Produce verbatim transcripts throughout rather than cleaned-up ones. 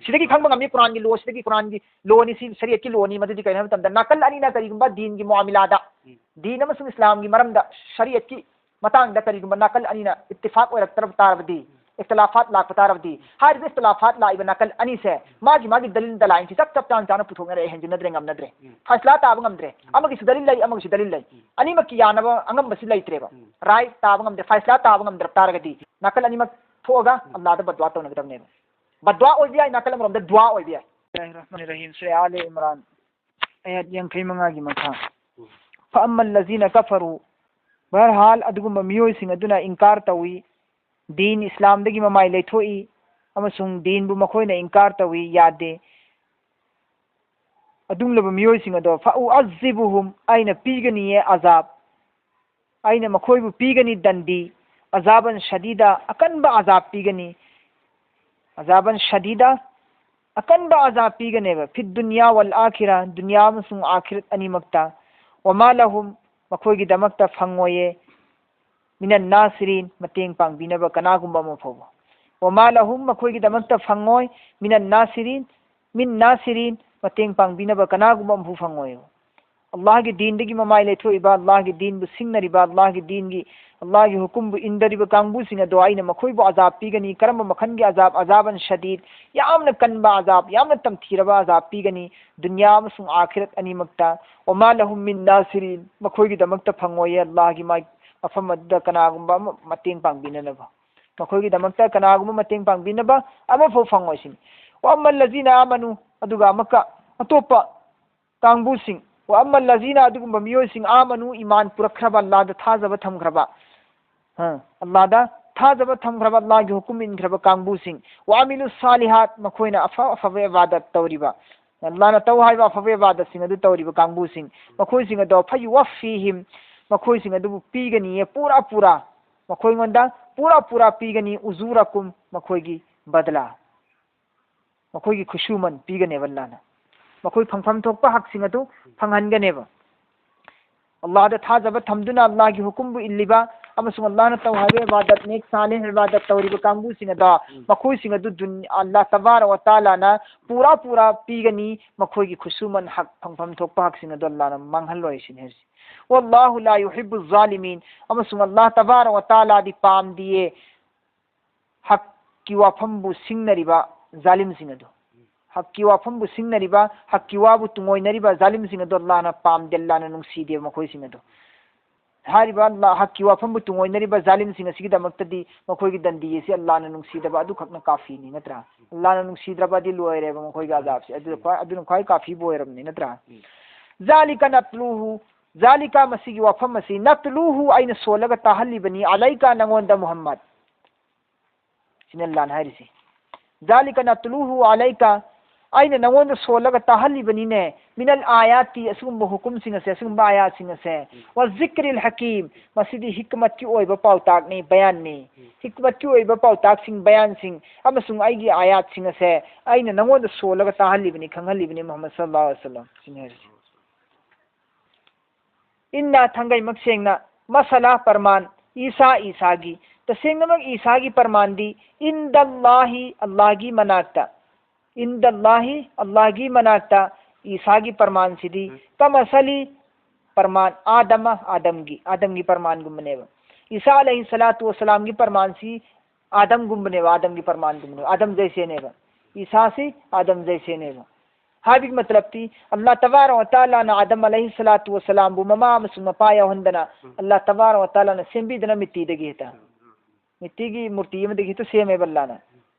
ꯁꯤꯗꯒꯤ ꯈꯪꯕ ꯉꯝꯃꯤ, ꯀꯨꯔꯥꯟꯒꯤ ꯂꯣꯁꯤꯗꯒꯤ, ꯀꯨꯔꯥꯟꯒꯤ ꯂꯣꯅꯤ ꯁꯤ, ꯁꯔꯤꯌꯠꯀꯤ ꯂꯣꯅꯤ꯫ ꯃꯗꯨꯗꯤ ꯀꯩꯅꯣ ꯍꯥꯏꯕ ꯃꯇꯝꯗ, ꯅꯥꯀꯜ ꯑꯅꯤꯅ ꯀꯔꯤꯒꯨꯝꯕ ꯗꯤꯟꯒꯤ ꯃꯨꯑꯥꯃꯤꯂꯥꯗ, ꯎꯝ꯫ ꯗꯤꯟ ꯑꯃꯁꯨꯡ ꯏꯁꯂꯥꯝꯒꯤ ꯃꯔꯝꯗ, ꯁꯔꯤꯌꯠꯀꯤ ꯃꯇꯥꯡꯗ ꯀꯔꯤꯒꯨꯝꯕ ꯅꯥꯀꯜ ꯑꯅꯤꯅ ꯏꯠꯇꯤꯐꯥꯛ ꯑꯣꯏꯔꯛꯇ꯭ꯔꯕ ꯇꯥꯔꯕꯗꯤ, ꯎꯝ꯫ ꯏꯈꯇꯤꯂꯥꯐꯥꯠ ꯂꯥꯛꯄ ꯇꯥꯔꯕꯗꯤ, ꯎꯝ꯫ ꯍꯥꯏꯔꯤꯕ ꯏꯈꯇꯤꯂꯥꯐꯥꯠ ꯂꯥꯛꯏꯕ ꯅꯥꯀꯜ ꯑꯅꯤꯁꯦ, ꯎꯝ꯫ ꯃꯥꯒꯤ ꯃꯥꯒꯤ ꯗꯂꯤꯜ ꯗꯂꯥꯏꯟꯁꯤ ꯆꯞ ꯆꯞ ꯆꯥꯅ ꯆꯥꯅ ꯄꯨꯊꯣꯛꯅꯔꯦ, ꯍꯦꯟꯖꯤꯟꯅꯗ꯭ꯔꯦ, ꯉꯝꯅꯗ꯭ꯔꯦ꯫ ꯎꯝ꯫ ꯐꯩꯁꯂꯥ ꯇꯥꯕ ꯉꯝꯗ꯭ꯔꯦ꯫ ꯎꯝ꯫ ꯑꯃꯒꯤꯁꯨ ꯗꯂꯤꯜ ꯂꯩ, ꯑꯃꯒꯤꯁꯨ ꯗꯂꯤꯜ ꯂꯩ꯫ ꯎꯝ꯫ ꯑꯅꯤꯃꯛꯀꯤ ꯌꯥꯅꯕ ꯑꯉꯝꯕꯁꯤ ꯂꯩꯇ꯭ꯔꯦꯕ꯫ ꯎꯝ꯫ ꯔꯥꯏ ꯇꯥꯕ ꯉꯝꯗ꯭ꯔꯦ, ꯐꯩꯁꯂꯥ ꯇꯥꯕ ꯉꯝꯗ꯭ꯔꯕ ꯇꯥꯔꯒꯗꯤ, ꯅꯥꯀꯜ ꯑꯅꯤꯃꯛ ꯊꯣꯛꯑꯒ, ꯎꯝ꯫ ꯑꯜꯂꯥꯗ ꯕꯗꯋꯥ ꯇꯧꯅꯒꯗꯕꯅꯦꯕ꯫ ꯕꯗꯋꯥ ꯑꯣꯏꯕ ꯌꯥꯏ, ꯅꯥꯀꯜ ꯑꯃꯔꯣꯝꯗ ꯗꯨꯋꯥ ꯑꯣꯏꯕ ꯌꯥꯏ꯫ ꯕꯤꯁꯃꯤꯜꯂꯥꯍꯤꯔ ꯔꯍꯃꯥꯅꯤꯔ ꯔꯍꯤꯝ, ꯁꯨꯔꯥ ꯑꯥꯂꯦ ꯏꯝꯔꯥꯟ, ꯑꯌꯥꯠ ꯌꯥꯡꯈꯩ ꯃꯉꯥꯒꯤ ꯃꯈꯥ꯫ ꯐꯑꯝꯃꯜ ꯂꯖꯤꯅ ꯀꯐꯔꯨ, ꯕꯍꯔꯍꯥꯜ, ꯑꯗꯨꯒꯨꯝꯕ ꯃꯤꯑꯣꯏꯁꯤꯡ ꯑꯗꯨꯅ ꯏꯟꯀꯥꯔ ꯇꯧꯏ, ꯗꯤꯟ ꯏꯁꯂꯥꯝꯗꯒꯤ ꯃꯃꯥꯏ ꯂꯩꯊꯣꯛꯏ, ꯑꯃꯁꯨꯡ ꯗꯤꯟꯕꯨ ꯃꯈꯣꯏꯅ ꯏꯟꯀꯥꯔ ꯇꯧꯏ, ꯌꯥꯗꯦ꯫ ꯑꯗꯨꯒꯨꯝꯂꯕ ꯃꯤꯑꯣꯏꯁꯤꯡ ꯑꯗꯣ, ꯐꯑꯨꯑꯖꯤꯕꯨꯍꯨꯝ, ꯑꯩꯅ ꯄꯤꯒꯅꯤꯌꯦ ꯑꯖꯥꯕ, ꯑꯩꯅ ꯃꯈꯣꯏꯕꯨ ꯄꯤꯒꯅꯤ ꯗꯟꯗꯤ, ꯑꯖꯥꯕꯟ ꯁꯗꯤꯗ, ꯑꯀꯟꯕ ꯑꯖꯥꯕ ꯄꯤꯒꯅꯤ, ꯑꯖꯥꯕꯟ ꯁꯗꯤꯗ, ꯑꯀꯟꯕ ꯑꯖꯥꯕ ꯄꯤꯒꯅꯦꯕ, ꯐꯤꯗ ꯗꯨꯅꯤꯌꯥ ꯋꯜ ꯑꯥꯈꯤꯔꯥ, ꯗꯨꯅꯤꯌꯥ ꯑꯃꯁꯨꯡ ꯑꯥꯈꯤꯔꯠ ꯑꯅꯤꯃꯛꯇ, ꯋꯃꯥ ꯂꯍꯨꯝ, ꯃꯈꯣꯏꯒꯤꯗꯃꯛꯇ ꯐꯪꯉꯣꯏꯌꯦ, ꯃꯤꯅꯟ ꯅꯥꯁꯤꯔꯤꯟ, ꯃꯇꯦꯡ ꯄꯥꯡꯕꯤꯅꯕ ꯀꯅꯥꯒꯨꯝꯕ ꯑꯃ ꯐꯥꯎꯕ, ꯋꯃꯥ ꯂꯍꯨꯝ, ꯃꯈꯣꯏꯒꯤꯗꯃꯛꯇ ꯐꯪꯉꯣꯏ, ꯃꯤꯅꯟ ꯅꯥꯁꯤꯔꯤꯟ, ꯃꯤꯟ ꯅꯥꯁꯤꯔꯤꯟ, ꯃꯇꯦꯡ ꯄꯥꯡꯕꯤꯅꯕ ꯀꯅꯥꯒꯨꯝꯕ ꯑꯃꯐꯥꯎ ꯐꯪꯉꯣꯏꯕ꯫ ꯑꯜꯂꯥꯍꯒꯤ ꯗꯤꯟꯗꯒꯤ ꯃꯃꯥꯏ ꯂꯩꯊꯣꯛꯏꯕ, ꯑꯜꯂꯥꯍꯒꯤ ꯗꯤꯟꯕꯨ ꯁꯤꯡꯅꯔꯤꯕ, ꯑꯜꯂꯥꯍꯒꯤ ꯗꯤꯟꯒꯤ, ꯑꯜꯂꯥꯍꯒꯤ ꯍꯨꯀꯨꯝꯕꯨ ꯏꯟꯗꯔꯤꯕ ꯀꯥꯡꯕꯨꯁꯤꯡ ꯑꯗꯣ ꯑꯩꯅ ꯃꯈꯣꯏꯕꯨ ꯑꯖꯥꯕ ꯄꯤꯒꯅꯤ꯫ ꯀꯔꯝꯕ ꯃꯈꯜꯒꯤ ꯑꯖꯥꯕ? ꯑꯖꯥꯕꯟ ꯁꯗꯤꯗ, ꯌꯥꯝꯅ ꯀꯟꯕ ꯑꯖꯥꯕ, ꯌꯥꯝꯅ ꯇꯝꯊꯤꯔꯕ ꯑꯖꯥꯕ ꯄꯤꯒꯅꯤ, ꯗꯨꯅꯤꯌꯥ ꯑꯃꯁꯨꯡ ꯑꯥꯈꯤꯔꯠ ꯑꯅꯤꯃꯛꯇ꯫ ꯋꯃꯥ ꯂꯍꯨꯝ ꯃꯤꯟ ꯅꯥꯁꯤꯔꯤꯟ, ꯃꯈꯣꯏꯒꯤꯗꯃꯛꯇ ꯐꯪꯉꯣꯏꯌꯦ ꯑꯜꯂꯥꯍꯒꯤ ꯃꯥꯏ-, ꯃꯐꯝ ꯑꯗꯨꯗ ꯀꯅꯥꯒꯨꯝꯕ ꯑꯃ ꯃꯇꯦꯡ ꯄꯥꯡꯕꯤꯅꯅꯕ꯫ ꯃꯈꯣꯏꯒꯤꯗꯃꯛꯇ ꯀꯅꯥꯒꯨꯝꯕ ꯃꯇꯦꯡ ꯄꯥꯡꯕꯤꯅꯕ ꯑꯃꯐꯥꯎ ꯐꯪꯉꯣꯏ ꯁꯤꯅꯤ꯫ ꯋꯥ ꯑꯃꯜ ꯂꯖꯤꯅ ꯑꯥꯃꯅꯨ, ꯑꯗꯨꯒ ꯑꯃꯨꯛꯀ ꯑꯇꯣꯞꯄ ꯀꯥꯡꯕꯨꯁꯤꯡ, ꯋꯥ ꯑꯃꯜ ꯂꯖꯤꯅ, ꯑꯗꯨꯒꯨꯝꯕ ꯃꯤꯑꯣꯏꯁꯤꯡ, ꯑꯥꯃꯅꯨ, ꯏꯃꯥꯟ ꯄꯨꯔꯛꯈ꯭ꯔꯕ, ꯑꯜꯂꯥꯗ ꯊꯥꯖꯕ ꯊꯝꯈ꯭ꯔꯕ, ꯍ, ꯑꯜꯂꯥꯗ ꯊꯥꯖꯕ ꯊꯝꯈ꯭ꯔꯕ, ꯑꯜꯂꯥꯒꯤ ꯍꯨꯀꯨꯝ ꯏꯟꯈ꯭ꯔꯕ ꯀꯥꯡꯕꯨꯁꯤꯡ, ꯋꯥ ꯑꯃꯤꯂꯨ ꯁꯥꯂꯤꯍꯥꯠ, ꯃꯈꯣꯏꯅ ꯑꯐ ꯑꯐꯕ ꯏꯕꯥꯗꯠ ꯇꯧꯔꯤꯕ, ꯑꯜꯂꯥꯅ ꯇꯧ ꯍꯥꯏꯕ ꯑꯐꯕ ꯏꯕꯥꯗꯠꯁꯤꯡ ꯑꯗꯨ ꯇꯧꯔꯤꯕ ꯀꯥꯡꯕꯨꯁꯤꯡ, ꯃꯈꯣꯏꯁꯤꯡ ꯑꯗꯣ ꯐꯌꯨꯋꯥꯐꯤꯍꯤꯝ, ꯃꯈꯣꯏꯁꯤꯡ ꯑꯗꯨꯕꯨ ꯄꯤꯒꯅꯤꯌꯦ, ꯄꯨꯔꯥ ꯄꯨꯔꯥ, ꯃꯈꯣꯏꯉꯣꯟꯗ ꯄꯨꯔꯥ ꯄꯨꯔꯥ ꯄꯤꯒꯅꯤ, ꯎꯖꯨꯔꯀꯨꯝ, ꯃꯈꯣꯏꯒꯤ ꯕꯗꯂꯥ, ꯃꯈꯣꯏꯒꯤ ꯈꯨꯠꯁꯨꯃꯟ ꯄꯤꯒꯅꯦꯕ ꯑꯜꯂꯥꯅ꯫ ꯃꯈꯣꯏ ꯐꯪꯐꯝ ꯊꯣꯛꯄ ꯍꯛꯁꯤꯡ ꯑꯗꯨ ꯐꯪꯍꯟꯒꯅꯦꯕ꯫ ꯑꯜꯂꯥꯗ ꯊꯥꯖꯕ ꯊꯝꯗꯨꯅ ꯑꯜꯂꯥꯒꯤ ꯍꯨꯀꯨꯝꯕꯨ ꯏꯜꯂꯤꯕ, ꯑꯃꯁꯨꯡ ꯑꯜꯂꯥꯍꯅ ꯇꯧ ꯍꯥꯏꯕ ꯏꯕꯥꯗꯠ, ꯅꯦꯛ ꯁꯥꯂꯤꯍ ꯏꯕꯥꯗꯠ ꯇꯧꯔꯤꯕ ꯀꯥꯡꯕꯨꯁꯤꯡ ꯑꯗꯣ, ꯎꯝ꯫ ꯃꯈꯣꯏꯁꯤꯡ ꯑꯗꯨ ꯗꯨꯟ-, ꯑꯜꯂꯥꯍ ꯇꯕꯥꯔꯛ ꯋ ꯇꯥꯂꯥꯅ ꯄꯨꯔꯥ ꯄꯨꯔꯥ ꯄꯤꯒꯅꯤ, ꯃꯈꯣꯏꯒꯤ ꯈꯨꯠꯁꯨꯃꯟ ꯍꯛ ꯐꯪꯐꯝ ꯊꯣꯛꯄ ꯍꯛꯁꯤꯡ ꯑꯗꯨ ꯑꯜꯂꯥꯍꯅ ꯃꯥꯡꯍꯜꯂꯣꯏ ꯁꯤꯅꯤ ꯍꯥꯏꯔꯤꯁꯤ꯫ "ꯋꯜꯂꯥꯍꯨ ꯂꯥ ꯌꯨꯍꯤꯕꯨ ꯖꯥꯂꯤꯃꯤꯟ", ꯑꯃꯁꯨꯡ ꯑꯜꯂꯥꯍ ꯇꯕꯥꯔꯛ ꯋ ꯇꯥꯂꯥꯗꯤ ꯄꯥꯝꯗꯤꯌꯦ ꯍꯛꯀꯤ ꯋꯥꯐꯝꯕꯨ ꯁꯤꯡꯅꯔꯤꯕ ꯖꯥꯂꯤꯝꯁꯤꯡ ꯑꯗꯨ꯫ ꯍꯛꯀꯤ ꯋꯥꯐꯝꯕꯨ ꯁꯤꯡꯅꯔꯤꯕ, ꯍꯛꯀꯤ ꯋꯥꯕꯨ ꯇꯨꯡꯑꯣꯏꯅꯔꯤꯕ ꯖꯥꯂꯤꯝꯁꯤꯡ ꯑꯗꯨ ꯑꯜꯂꯥꯍꯅ ꯄꯥꯝꯗꯦ, ꯑꯜꯂꯥꯍꯅ ꯅꯨꯡꯁꯤꯗꯦ ꯃꯈꯣꯏꯁꯤꯡ ꯑꯗꯨ꯫ ꯍꯥꯏꯔꯤꯕ ꯑꯜꯂꯥꯍ ꯍꯛꯀꯤ ꯋꯥꯐꯝꯕꯨ ꯇꯨꯡꯑꯣꯏꯅꯔꯤꯕ ꯖꯥꯂꯤꯝꯁꯤꯡ ꯑꯁꯤꯒꯤꯗꯃꯛꯇꯗꯤ ꯃꯈꯣꯏꯒꯤ ꯗꯟꯗꯤ ꯑꯁꯤ ꯑꯜꯂꯥꯍꯅ ꯅꯨꯡꯁꯤꯗꯕ ꯑꯗꯨꯈꯛꯅ ꯀꯥꯐꯤꯅꯤ, ꯅꯠꯇ꯭ꯔꯥ? ꯑꯜꯂꯥꯍꯅ ꯅꯨꯡꯁꯤꯗ꯭ꯔꯕꯗꯤ ꯂꯣꯏꯔꯦꯕ ꯃꯈꯣꯏꯒꯤ ꯑꯖꯥꯕꯁꯦ꯫ ꯑꯗꯨꯗ ꯈ꯭ꯋꯥꯏ, ꯑꯗꯨꯅ ꯈ꯭ꯋꯥꯏ ꯀꯥꯐꯤꯕꯨ ꯑꯣꯏꯔꯕꯅꯤ, ꯅꯠꯇ꯭ꯔꯥ? ꯎꯝ꯫ ذلك نتلوه، ذلك ꯃꯁꯤꯒꯤ ꯋꯥꯐꯝ ꯑꯁꯤ, نتلوه ꯑꯩꯅ ꯁꯣꯜꯂꯒ ꯇꯥꯍꯜꯂꯤꯕꯅꯤ, عليك ꯅꯉꯣꯟꯗ ꯃꯨꯍꯝꯃꯗ꯫ ꯁꯤꯅ ꯑꯜꯂꯥꯍꯅ ꯍꯥꯏꯔꯤꯁꯤ꯫ ذلك نتلوه عليك، ꯑꯩꯅ ꯅꯉꯣꯟꯗ ꯁꯣꯜꯂꯒ ꯇꯥꯍꯜꯂꯤꯕꯅꯤꯅꯦ꯫ من الآيات ꯑꯁꯤꯒꯨꯝꯕ ꯍꯨꯀꯨꯝꯁꯤꯡ ꯑꯁꯦ, ꯑꯁꯤꯒꯨꯝꯕ ꯑꯥꯌꯥꯠꯁꯤꯡ ꯑꯁꯦ꯫ والذكر الحكيم ꯃꯁꯤꯗꯤ ꯍꯤꯛꯃꯠꯀꯤ ꯑꯣꯏꯕ ꯄꯥꯎꯇꯥꯛꯅꯤ, ꯕꯌꯥꯟꯅꯤ꯫ ꯍꯤꯛꯃꯠꯀꯤ ꯑꯣꯏꯕ ꯄꯥꯎꯇꯥꯛꯁꯤꯡ, ꯕꯌꯥꯟꯁꯤꯡ ꯑꯃꯁꯨꯡ ꯑꯩꯒꯤ ꯑꯥꯌꯥꯠꯁꯤꯡ ꯑꯁꯦ ꯑꯩꯅ ꯅꯉꯣꯟꯗ ꯁꯣꯜꯂꯒ ꯇꯥꯍꯜꯂꯤꯕꯅꯤ, ꯈꯪꯍꯜꯂꯤꯕꯅꯤ ꯃꯨꯍꯝꯃꯗ ꯁꯜꯂꯜꯂꯥꯍꯨ ꯑꯂꯥꯏꯍꯤ ꯋꯥꯁꯜꯂꯝ꯫ ꯁꯤꯅꯤ ꯍꯥꯏꯔꯤꯁꯤ꯫ ꯏꯟꯅ ꯊꯥꯡꯒꯩꯃꯛ ꯁꯦꯡꯅ, ꯃꯁꯥꯂꯥ ꯄ꯭ꯔꯃꯥꯟ, ꯏꯁꯥ ꯏꯁꯥꯒꯤ, ꯇꯁꯦꯡꯅꯃꯛ ꯏꯁꯥꯒꯤ ꯄ꯭ꯔꯃꯥꯟꯗꯤ, ꯏꯟꯗꯜꯂꯥꯍꯤ ꯑꯜꯂꯥꯍꯒꯤ ꯃꯅꯥꯛꯇ, ꯏꯟꯗꯜꯂꯥꯍꯤ ꯑꯜꯂꯥꯍꯒꯤ ꯃꯅꯥꯛꯇ ꯏꯁꯥꯒꯤ ꯄ꯭ꯔꯃꯥꯟꯁꯤꯗꯤ, ꯎꯝ꯫ ꯀꯃꯁꯥꯂꯤ ꯄ꯭ꯔꯃꯥꯟ, ꯑꯥꯗꯃ ꯑꯥꯗꯝꯒꯤ, ꯑꯥꯗꯝꯒꯤ ꯄ꯭ꯔꯃꯥꯟꯒꯨꯝꯕꯅꯦꯕ꯫ ꯏꯁꯥ ꯑꯂꯩꯍꯤ ꯁꯂꯥꯇꯨ ꯋꯁꯂꯥꯝꯒꯤ ꯄ꯭ꯔꯃꯥꯟꯁꯤ ꯑꯥꯗꯝꯒꯨꯝꯕꯅꯦꯕ, ꯑꯥꯗꯝꯒꯤ ꯄ꯭ꯔꯃꯥꯟꯒꯨꯝꯕꯅꯦꯕ, ꯑꯥꯗꯝ ꯖꯩꯁꯦꯅꯦꯕ꯫ ꯏꯁꯥꯁꯤ ꯑꯥꯗꯝ ꯖꯩꯁꯦꯅꯦꯕ꯫ ꯍꯥꯏꯕꯒꯤ ꯃꯇꯂꯕꯇꯤ, ꯑꯜꯂꯥꯍ ꯇꯕꯥꯔꯛ ꯋ ꯇꯥꯂꯥꯅ ꯑꯥꯗꯝ ꯑꯂꯩꯍꯤ ꯁꯂꯥꯇꯨ ꯋꯁꯂꯥꯝꯕꯨ ꯃꯃꯥ ꯑꯃꯁꯨꯡ ꯃꯄꯥ ꯌꯥꯎꯍꯟꯗꯅ, ꯎꯝ꯫ ꯑꯜꯂꯥꯍ ꯇꯕꯥꯔꯛ ꯋ ꯇꯥꯂꯥꯅ ꯁꯦꯝꯕꯤꯗꯅ ꯃꯤꯠꯇꯤꯗꯒꯤ ꯍꯦꯛꯇ, ꯎꯝ, ꯎꯝ꯫ ꯃꯤꯠꯇꯤꯒꯤ ꯃꯨꯔꯇꯤ ꯑꯃꯗꯒꯤ ꯍꯦꯛꯇ ꯁꯦꯝꯃꯦꯕ ꯑꯜꯂꯥꯍꯅ,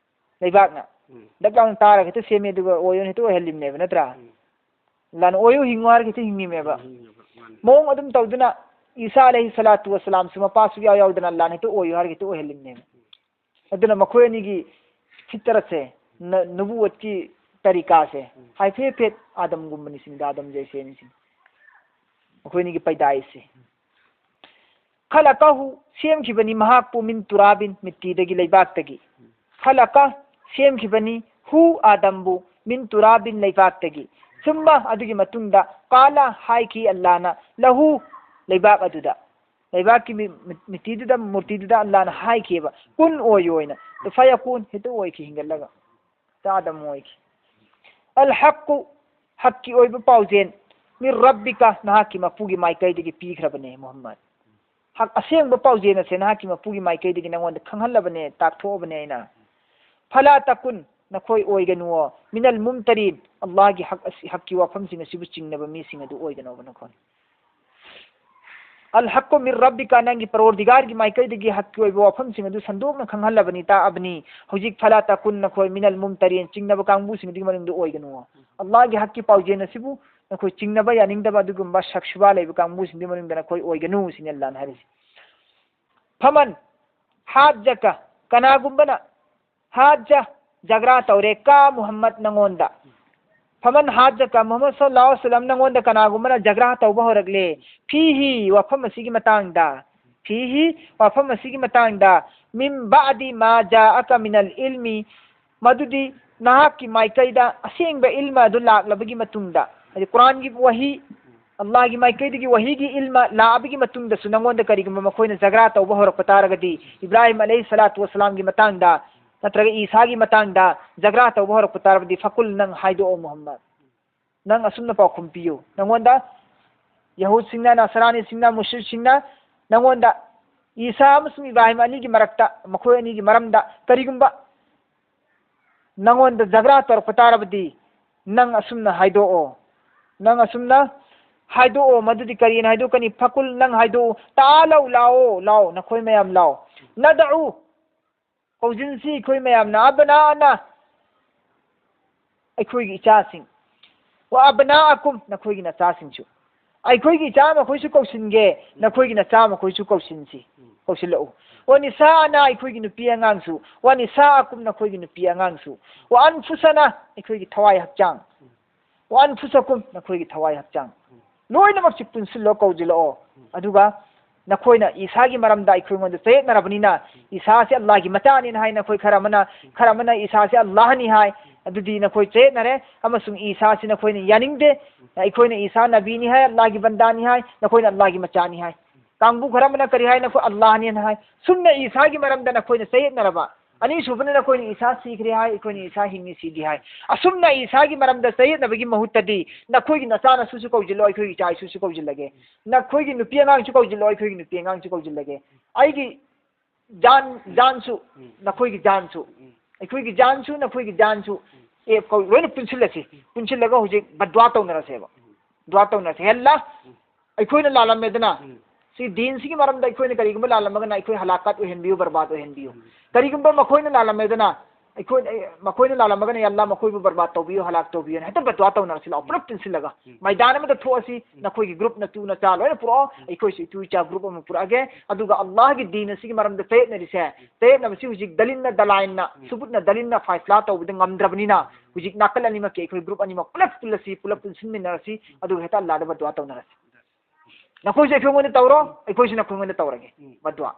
ꯂꯩꯕꯥꯛꯅ꯫ ꯎꯝ꯫ ꯗꯛ ꯂꯥꯎꯅ ꯇꯥꯔꯒ ꯍꯦꯛꯇ ꯁꯦꯝꯃꯦ, ꯑꯗꯨꯒ ꯑꯣꯏꯌꯣꯅ ꯍꯦꯛꯇ ꯑꯣꯏꯍꯜꯂꯤꯕꯅꯦꯕ, ꯅꯠꯇ꯭ꯔꯥ? ꯎꯝ꯫ ꯑꯜꯂꯥꯍꯅ ꯑꯣꯏꯌꯨ, ꯍꯤꯡꯉꯨ ꯍꯥꯏꯔꯒ ꯍꯦꯛꯇ ꯍꯤꯡꯉꯤꯃꯦꯕ꯫ ꯎꯝ, ꯍꯤꯡꯉꯤꯕ, ꯃꯥꯅꯤ꯫ ꯃꯑꯣꯡ ꯑꯗꯨꯝ ꯇꯧꯗꯨꯅ ꯏꯁꯥ ꯑꯂꯩꯍꯤ ꯁꯂꯥꯇꯨ ꯋꯁꯂꯥꯝꯁꯨ ꯃꯄꯥ ꯁꯨꯛꯌꯥꯎ ꯌꯥꯎꯗꯅ ꯑꯜꯂꯥꯍꯅ ꯍꯦꯛꯇ ꯑꯣꯏꯌꯨ ꯍꯥꯏꯔꯒ ꯍꯦꯛꯇ ꯑꯣꯏꯍꯜꯂꯤꯕꯅꯦꯕ꯫ ꯑꯗꯨꯅ ꯃꯈꯣꯏ ꯑꯅꯤꯒꯤ ꯐꯤꯇꯔꯠꯁꯦ, ꯅ-, ꯅꯕꯨꯋꯠꯀꯤ ꯇꯔꯤꯀꯥꯁꯦ, ꯎꯝ꯫ ꯍꯥꯏꯐꯦꯠ ꯍꯥꯏꯐꯦꯠ ꯑꯥꯗꯝꯒꯨꯝꯕꯅꯤ ꯁꯤꯅꯤꯗ, ꯑꯥꯗꯝ ꯖꯩꯁꯦꯅꯤ ꯁꯤꯅꯤ꯫ ꯃꯈꯣꯏ ꯑꯅꯤꯒꯤ ꯄꯩꯗꯥꯏꯁꯁꯦ꯫ ꯈꯂꯀꯍꯨ, ꯁꯦꯝꯈꯤꯕꯅꯤ ꯃꯍꯥꯛꯄꯨ, ꯃꯤꯟ ꯇꯨꯔꯥꯕꯤꯟ, ꯃꯤꯠꯇꯤꯗꯒꯤ, ꯂꯩꯕꯥꯛꯇꯒꯤ꯫ ꯈꯂꯀ, ꯁꯦꯝꯈꯤꯕꯅꯤ, ꯍꯨ, ꯑꯥꯗꯝꯕꯨ, ꯃꯤꯟ ꯇꯨꯔꯥꯕꯤꯟ, ꯂꯩꯕꯥꯛꯇꯒꯤ꯫ ꯁꯨꯝꯃ, ꯑꯗꯨꯒꯤ ꯃꯇꯨꯡꯗ, ꯀꯥꯂ, ꯍꯥꯏꯈꯤ ꯑꯜꯂꯥꯍꯅ, ꯂꯍꯨ, ꯂꯩꯕꯥꯛ ꯑꯗꯨꯗ꯫ ꯂꯩꯕꯥꯛꯀꯤ ꯃꯤ-, ꯃꯤ-, ꯃꯤꯇꯤꯗꯨꯗ, ꯃꯨꯔꯇꯤꯗꯨꯗ ꯑꯜꯂꯥꯅ ꯍꯥꯏꯈꯤꯕ, "ꯀꯨꯟ ꯑꯣꯏꯌꯨ" ꯍꯥꯏꯅ꯫ ꯐꯌꯀꯨꯟ, ꯍꯦꯛꯇ ꯑꯣꯏꯈꯤ, ꯍꯤꯡꯒꯠꯂꯒ꯫ ꯍꯦꯛꯇ ꯑꯥꯗꯝ ꯑꯣꯏꯈꯤ꯫ ꯑꯜ ꯍꯛꯀꯨ, ꯍꯛꯀꯤ ꯑꯣꯏꯕ ꯄꯥꯎꯖꯦꯜ, ꯃꯤꯟ ꯔꯕꯤꯀ, ꯅꯍꯥꯛꯀꯤ ꯃꯄꯨꯒꯤ ꯃꯥꯏꯀꯩꯗꯒꯤ ꯄꯤꯈ꯭ꯔꯕꯅꯦ ꯃꯨꯍꯝꯃꯗ꯫ ꯍꯛ ꯑꯁꯦꯡꯕ ꯄꯥꯎꯖꯦꯜ ꯑꯁꯦ ꯅꯍꯥꯛꯀꯤ ꯃꯄꯨꯒꯤ ꯃꯥꯏꯀꯩꯗꯒꯤ ꯅꯉꯣꯟꯗ ꯈꯪꯍꯜꯂꯕꯅꯦ, ꯇꯥꯛꯊꯣꯛꯑꯕꯅꯦ ꯑꯩꯅ꯫ ꯐꯂꯥ ꯇꯀꯨꯟ, ꯅꯈꯣꯏ ꯑꯣꯏꯒꯅꯨꯋꯣ, ꯃꯤꯅꯜ ꯃꯨꯝꯇꯔꯤꯟ, ꯑꯜꯂꯥꯍꯒꯤ ꯍꯛ ꯑꯁꯤ, ꯍꯛꯀꯤ ꯋꯥꯐꯝꯁꯤꯡ ꯑꯁꯤꯕꯨ ꯆꯤꯡꯅꯕ ꯃꯤꯁꯤꯡ ꯑꯗꯨ ꯑꯣꯏꯒꯅꯣꯕ ꯅꯈꯣꯏ꯫ ꯑꯜ ꯍꯛꯀꯨ ꯃꯤꯟ ꯔꯕꯤꯀ, ꯅꯪꯒꯤ ꯄꯔꯣꯔꯗꯤꯒꯥꯔꯒꯤ ꯃꯥꯏꯀꯩꯗꯒꯤ ꯍꯛꯀꯤ ꯑꯣꯏꯕ ꯋꯥꯐꯝꯁꯤꯡ ꯑꯗꯨ ꯁꯟꯗꯣꯛꯅ ꯈꯪꯍꯜꯂꯕꯅꯤ, ꯇꯥꯛꯑꯕꯅꯤ꯫ ꯍꯧꯖꯤꯛ ꯐꯂꯥ ꯇꯀꯨꯟ, ꯅꯈꯣꯏ ꯃꯤꯅꯜ ꯃꯨꯝꯇꯔꯤꯟ, ꯆꯤꯡꯅꯕ ꯀꯥꯡꯕꯨꯁꯤꯡ ꯑꯗꯨꯒꯤ ꯃꯅꯨꯡꯗ ꯑꯣꯏꯒꯅꯨ꯫ ꯑꯜꯂꯥꯍꯒꯤ ꯍꯛꯀꯤ ꯄꯥꯎꯖꯦꯜ ꯑꯁꯤꯕꯨ ꯅꯈꯣꯏ ꯆꯤꯡꯅꯕ ꯌꯥꯅꯤꯡꯗꯕ ꯑꯗꯨꯒꯨꯝꯕ ꯁꯛ ꯁꯨꯕꯥ ꯂꯩꯕ ꯀꯥꯡꯕꯨꯁꯤꯡꯗꯨꯒꯤ ꯃꯅꯨꯡꯗ ꯅꯈꯣꯏ ꯑꯣꯏꯒꯅꯨ ꯁꯤꯅꯤ ꯑꯜꯂꯥꯍꯅ ꯍꯥꯏꯔꯤꯁꯤ꯫ ꯐꯃꯟ ꯍꯥꯖꯀ, ꯀꯅꯥꯒꯨꯝꯕꯅ, ꯍꯥꯖ, ꯖꯒ꯭ꯔꯥ ꯇꯧꯔꯦ, ꯀ ꯃꯨꯍꯝꯃꯗ, ꯅꯉꯣꯟꯗ꯫ ꯐꯃꯟ ꯍꯥꯖꯀ, ꯃꯨꯍꯝꯃꯗ ꯁꯜꯂꯜꯂꯥꯍꯨ ꯑꯂꯩꯍꯤ ꯋꯁꯜꯂꯝ, ꯅꯉꯣꯟꯗ ꯀꯅꯥꯒꯨꯝꯕꯅ ꯖꯒ꯭ꯔꯥ ꯇꯧꯕ ꯍꯧꯔꯛꯂꯦ, ꯐꯤꯍꯤ, ꯋꯥꯐꯝ ꯑꯁꯤꯒꯤ ꯃꯇꯥꯡꯗ, ꯐꯤꯍꯤ, ꯋꯥꯐꯝ ꯑꯁꯤꯒꯤ ꯃꯇꯥꯡꯗ, ꯃꯤꯟ ꯕꯥꯗꯤ ꯃꯥ ꯖꯥꯑꯀ ꯃꯤꯅꯜ ꯏꯜꯃꯤ, ꯃꯗꯨꯗꯤ ꯅꯍꯥꯛꯀꯤ ꯃꯥꯏꯀꯩꯗ ꯑꯁꯦꯡꯕ ꯏꯜꯃ ꯑꯗꯨ ꯂꯥꯛꯂꯕꯒꯤ ꯃꯇꯨꯡꯗ, ꯍꯥꯏꯗꯤ ꯀꯨꯔꯥꯟꯒꯤ ꯋꯥꯍꯤ, ꯑꯜꯂꯥꯍꯒꯤ ꯃꯥꯏꯀꯩꯗꯒꯤ ꯋꯥꯍꯤꯒꯤ ꯏꯜꯃ ꯂꯥꯛꯑꯕꯒꯤ ꯃꯇꯨꯡꯗꯁꯨ ꯅꯉꯣꯟꯗ ꯀꯔꯤꯒꯨꯝꯕ ꯃꯈꯣꯏꯅ ꯖꯒ꯭ꯔꯥ ꯇꯧꯕ ꯍꯧꯔꯛꯄ ꯇꯥꯔꯒꯗꯤ, ꯏꯕ꯭ꯔꯥꯍꯤꯝ ꯑꯂꯩꯍꯤ ꯁꯂꯥꯇꯨ ꯋꯁꯂꯥꯝꯒꯤ ꯃꯇꯥꯡꯗ ꯅꯠꯇ꯭ꯔꯒ ꯏꯁꯥꯒꯤ ꯃꯇꯥꯡꯗ ꯖꯒ꯭ꯔꯥ ꯇꯧꯕ ꯍꯧꯔꯛꯄ ꯇꯥꯔꯕꯗꯤ, ꯐꯀꯨꯜ, ꯅꯪ ꯍꯥꯏꯗꯣꯛꯑꯣ ꯃꯨꯍꯝꯃꯗ, ꯅꯪ ꯑꯁꯨꯝꯅ ꯄꯥꯎꯈꯨꯝ ꯄꯤꯌꯨ, ꯅꯉꯣꯟꯗ ꯌꯍꯨꯗꯁꯤꯡꯅ, ꯅꯁꯔꯥꯅꯤꯁꯤꯡꯅ, ꯃꯨꯁ꯭ꯔꯤꯛꯁꯤꯡꯅ ꯅꯉꯣꯟꯗ ꯏꯁꯥ ꯑꯃꯁꯨꯡ ꯏꯕ꯭ꯔꯥꯍꯤꯝ ꯑꯅꯤꯒꯤ ꯃꯔꯛꯇ, ꯃꯈꯣꯏ ꯑꯅꯤꯒꯤ ꯃꯔꯝꯗ ꯀꯔꯤꯒꯨꯝꯕ ꯅꯉꯣꯟꯗ ꯖꯒ꯭ꯔꯥ ꯇꯧꯔꯛꯄ ꯇꯥꯔꯕꯗꯤ, ꯅꯪ ꯑꯁꯨꯝꯅ ꯍꯥꯏꯗꯣꯛꯑꯣ, ꯅꯪ ꯑꯁꯨꯝꯅ ꯍꯥꯏꯗꯣꯛꯑꯣ꯫ ꯃꯗꯨꯗꯤ ꯀꯔꯤꯅ ꯍꯥꯏꯗꯣꯛꯀꯅꯤ? ꯐꯀꯨꯜ, ꯅꯪ ꯍꯥꯏꯗꯣꯛꯎ, ꯇꯥꯂꯧ, ꯂꯥꯛꯑꯣ, ꯂꯥꯛꯑꯣ, ꯅꯈꯣꯏ ꯃꯌꯥꯝ ꯂꯥꯛꯑꯣ, ꯅꯗꯎ, ꯀꯧꯁꯤꯟꯁꯤ ꯑꯩꯈꯣꯏ ꯃꯌꯥꯝꯅ, ꯑꯕꯅꯥꯑꯅ, ꯑꯩꯈꯣꯏꯒꯤ ꯏꯆꯥꯁꯤꯡ, ꯋꯥ ꯑꯕꯅꯥꯑꯀꯨꯝ, ꯅꯈꯣꯏꯒꯤ ꯅꯆꯥꯁꯤꯡꯁꯨ꯫ ꯑꯩꯈꯣꯏꯒꯤ ꯏꯆꯥ ꯃꯈꯣꯏꯁꯨ ꯀꯧꯁꯤꯟꯒꯦ, ꯅꯈꯣꯏꯒꯤ ꯅꯆꯥ ꯃꯈꯣꯏꯁꯨ ꯀꯧꯁꯤꯟꯁꯤ, ꯀꯧꯁꯤꯜꯂꯛꯎ꯫ ꯋꯥ ꯅꯤꯁꯥꯑꯅ, ꯑꯩꯈꯣꯏꯒꯤ ꯅꯨꯄꯤ ꯑꯉꯥꯡꯁꯨ, ꯋꯥ ꯅꯤꯁꯥꯑꯀꯨꯝ, ꯅꯈꯣꯏꯒꯤ ꯅꯨꯄꯤ ꯑꯉꯥꯡꯁꯨ, ꯋꯥ ꯑꯟꯐꯨꯁꯅ, ꯑꯩꯈꯣꯏꯒꯤ ꯊꯋꯥꯏ ꯍꯛꯆꯥꯡ, ꯋꯥ ꯑꯟꯐꯨꯁꯀꯨꯝ, ꯅꯈꯣꯏꯒꯤ ꯊꯋꯥꯏ ꯍꯛꯆꯥꯡ, ꯂꯣꯏꯅꯃꯛꯁꯤ ꯄꯨꯟꯁꯤꯜꯂꯣ, ꯀꯧꯁꯤꯜꯂꯛꯑꯣ꯫ ꯑꯗꯨꯒ ꯅꯈꯣꯏꯅ ꯏꯁꯥꯒꯤ ꯃꯔꯝꯗ ꯑꯩꯈꯣꯏꯉꯣꯟꯗ ꯆꯌꯦꯠꯅꯔꯕꯅꯤꯅ, ꯏꯁꯥꯁꯤ ꯑꯜꯂꯥꯍꯒꯤ ꯃꯆꯥꯅꯤꯅ ꯍꯥꯏ ꯅꯈꯣꯏ ꯈꯔ ꯑꯃꯅ, ꯈꯔ ꯑꯃꯅ ꯏꯁꯥꯁꯤ ꯑꯜꯂꯥꯍꯅꯤ ꯍꯥꯏ꯫ ꯑꯗꯨꯗꯤ ꯅꯈꯣꯏ ꯆꯌꯦꯠꯅꯔꯦ, ꯑꯃꯁꯨꯡ ꯏꯁꯥꯁꯤ ꯅꯈꯣꯏꯅ ꯌꯥꯅꯤꯡꯗꯦ꯫ ꯑꯩꯈꯣꯏꯅ ꯏꯁꯥ ꯅꯕꯤꯅꯤ ꯍꯥꯏ, ꯑꯜꯂꯥꯍꯒꯤ ꯕꯟꯗꯥꯅꯤ ꯍꯥꯏ, ꯅꯈꯣꯏꯅ ꯑꯜꯂꯥꯍꯒꯤ ꯃꯆꯥꯅꯤ ꯍꯥꯏ꯫ ꯀꯥꯡꯕꯨ ꯈꯔ ꯑꯃꯅ ꯀꯔꯤ ꯍꯥꯏ? ꯅꯈꯣꯏ ꯑꯜꯂꯥꯍꯅꯦꯅ ꯍꯥꯏ꯫ ꯁꯨꯝꯅ ꯏꯁꯥꯒꯤ ꯃꯔꯝꯗ ꯅꯈꯣꯏꯅ ꯆꯌꯦꯠꯅꯔꯕ꯫ ꯑꯅꯤꯁꯨꯕꯅ ꯅꯈꯣꯏꯅ ꯏꯁꯥ ꯁꯤꯈ꯭ꯔꯦ ꯍꯥꯏ, ꯑꯩꯈꯣꯏꯅ ꯏꯁꯥ ꯍꯤꯡꯉꯤ ꯁꯤꯗꯦ ꯍꯥꯏ꯫ ꯑꯁꯨꯝꯅ ꯏꯁꯥꯒꯤ ꯃꯔꯝꯗ ꯆꯌꯦꯠꯅꯕꯒꯤ ꯃꯍꯨꯠꯇꯗꯤ ꯅꯈꯣꯏꯒꯤ ꯅꯆꯥ ꯅꯁꯨꯁꯨ ꯀꯧꯁꯤꯜꯂꯣ, ꯑꯩꯈꯣꯏꯒꯤ ꯏꯆꯥ ꯏꯁꯨꯁꯨ ꯀꯧꯁꯤꯜꯂꯒꯦ꯫ ꯅꯈꯣꯏꯒꯤ ꯅꯨꯄꯤ ꯑꯉꯥꯡꯁꯨ ꯀꯧꯁꯤꯜꯂꯣ, ꯑꯩꯈꯣꯏꯒꯤ ꯅꯨꯄꯤ ꯑꯉꯥꯡꯁꯨ ꯀꯧꯁꯤꯜꯂꯒꯦ꯫ ꯑꯩꯒꯤ ꯖꯥꯟ, ꯖꯥꯟꯁꯨ, ꯅꯈꯣꯏꯒꯤ ꯖꯥꯟꯁꯨ, ꯑꯩꯈꯣꯏꯒꯤ ꯖꯥꯟꯁꯨ, ꯅꯈꯣꯏꯒꯤ ꯖꯥꯟꯁꯨ, ꯑꯦ, ꯀꯧ-, ꯂꯣꯏꯅ ꯄꯨꯟꯁꯤꯜꯂꯁꯤ꯫ ꯄꯨꯟꯁꯤꯜꯂꯒ ꯍꯧꯖꯤꯛ ꯕꯗꯋꯥ ꯇꯧꯅꯔꯁꯦꯕ꯫ ꯗꯨꯋꯥ ꯇꯧꯅꯔꯁꯦ꯫ ꯍꯦ ꯑꯜꯂꯥ, ꯑꯩꯈꯣꯏꯅ ꯂꯥꯜꯂꯝꯃꯦꯗꯅ, ꯁꯤ ꯗꯤꯟꯁꯤꯒꯤ ꯃꯔꯝꯗ ꯑꯩꯈꯣꯏꯅ ꯀꯔꯤꯒꯨꯝꯕ ꯂꯥꯜꯂꯝꯃꯒꯅ ꯑꯩꯈꯣꯏ ꯍꯂꯥꯀꯠ ꯑꯣꯏꯍꯟꯕꯤꯌꯨ, ꯕꯔꯕꯥꯗ ꯑꯣꯏꯍꯟꯕꯤꯌꯨ꯫ ꯀꯔꯤꯒꯨꯝꯕ ꯃꯈꯣꯏꯅ ꯂꯥꯜꯂꯝꯃꯦꯗꯅ, ꯑꯩꯈꯣꯏ, ꯑꯦ, ꯃꯈꯣꯏꯅ ꯂꯥꯜꯂꯝꯃꯒꯅ, "ꯌꯥ ꯑꯜꯂꯥ, ꯃꯈꯣꯏꯕꯨ ꯕꯔꯕꯥꯗ ꯇꯧꯕꯤꯌꯨ, ꯍꯂꯥꯛ ꯇꯧꯕꯤꯌꯨꯅ" ꯍꯦꯛꯇ ꯕꯗꯋꯥ ꯇꯧꯅꯔꯁꯤ ꯂꯥꯛꯑꯣ, ꯄꯨꯂꯞ ꯄꯨꯟꯁꯤꯜꯂꯒ꯫ ꯃꯥꯏꯗꯥꯟ ꯑꯃꯗ ꯊꯣꯛꯑꯁꯤ, ꯅꯈꯣꯏꯒꯤ ꯒ꯭ꯔꯨꯞ ꯅꯇꯨ ꯅꯆꯥ ꯂꯣꯏꯅ ꯄꯨꯔꯛꯑꯣ, ꯑꯩꯈꯣꯏꯁꯨ ꯏꯇꯨ ꯏꯆꯥ ꯒ꯭ꯔꯨꯞ ꯑꯃ ꯄꯨꯔꯛꯑꯒꯦ, ꯑꯗꯨꯒ ꯑꯜꯂꯥꯍꯒꯤ ꯗꯤꯟ ꯑꯁꯤꯒꯤ ꯃꯔꯝꯗ ꯆꯌꯦꯠꯅꯔꯤꯁꯦ, ꯆꯌꯦꯠꯅꯕꯁꯤ ꯍꯧꯖꯤꯛ ꯗꯂꯤꯜꯅ ꯗꯂꯥꯏꯟꯅ, ꯁꯨꯕꯨꯠꯅ ꯗꯂꯤꯜꯅ ꯐꯥꯏꯁꯂꯥ ꯇꯧꯕꯗ ꯉꯝꯗ꯭ꯔꯕꯅꯤꯅ, ꯍꯧꯖꯤꯛ ꯅꯥꯀꯜ ꯑꯅꯤꯃꯛꯀꯤ ꯑꯩꯈꯣꯏ ꯒ꯭ꯔꯨꯞ ꯑꯅꯤꯃꯛ ꯄꯨꯂꯞ ꯄꯨꯜꯂꯁꯤ, ꯄꯨꯂꯞ ꯄꯨꯟꯁꯤꯟꯃꯤꯟꯅꯔꯁꯤ, ꯑꯗꯨꯒ ꯍꯦꯛꯇ ꯑꯜꯂꯥꯗ ꯕꯗꯋꯥ ꯇꯧꯅꯔꯁꯤ꯫ ꯅꯈꯣꯏꯁꯨ ꯑꯩꯈꯣꯏꯉꯣꯟꯗ ꯇꯧꯔꯣ, ꯑꯩꯈꯣꯏꯁꯨ ꯅꯈꯣꯏꯉꯣꯟꯗ ꯇꯧꯔꯒꯦ꯫ ꯕꯗꯋꯥ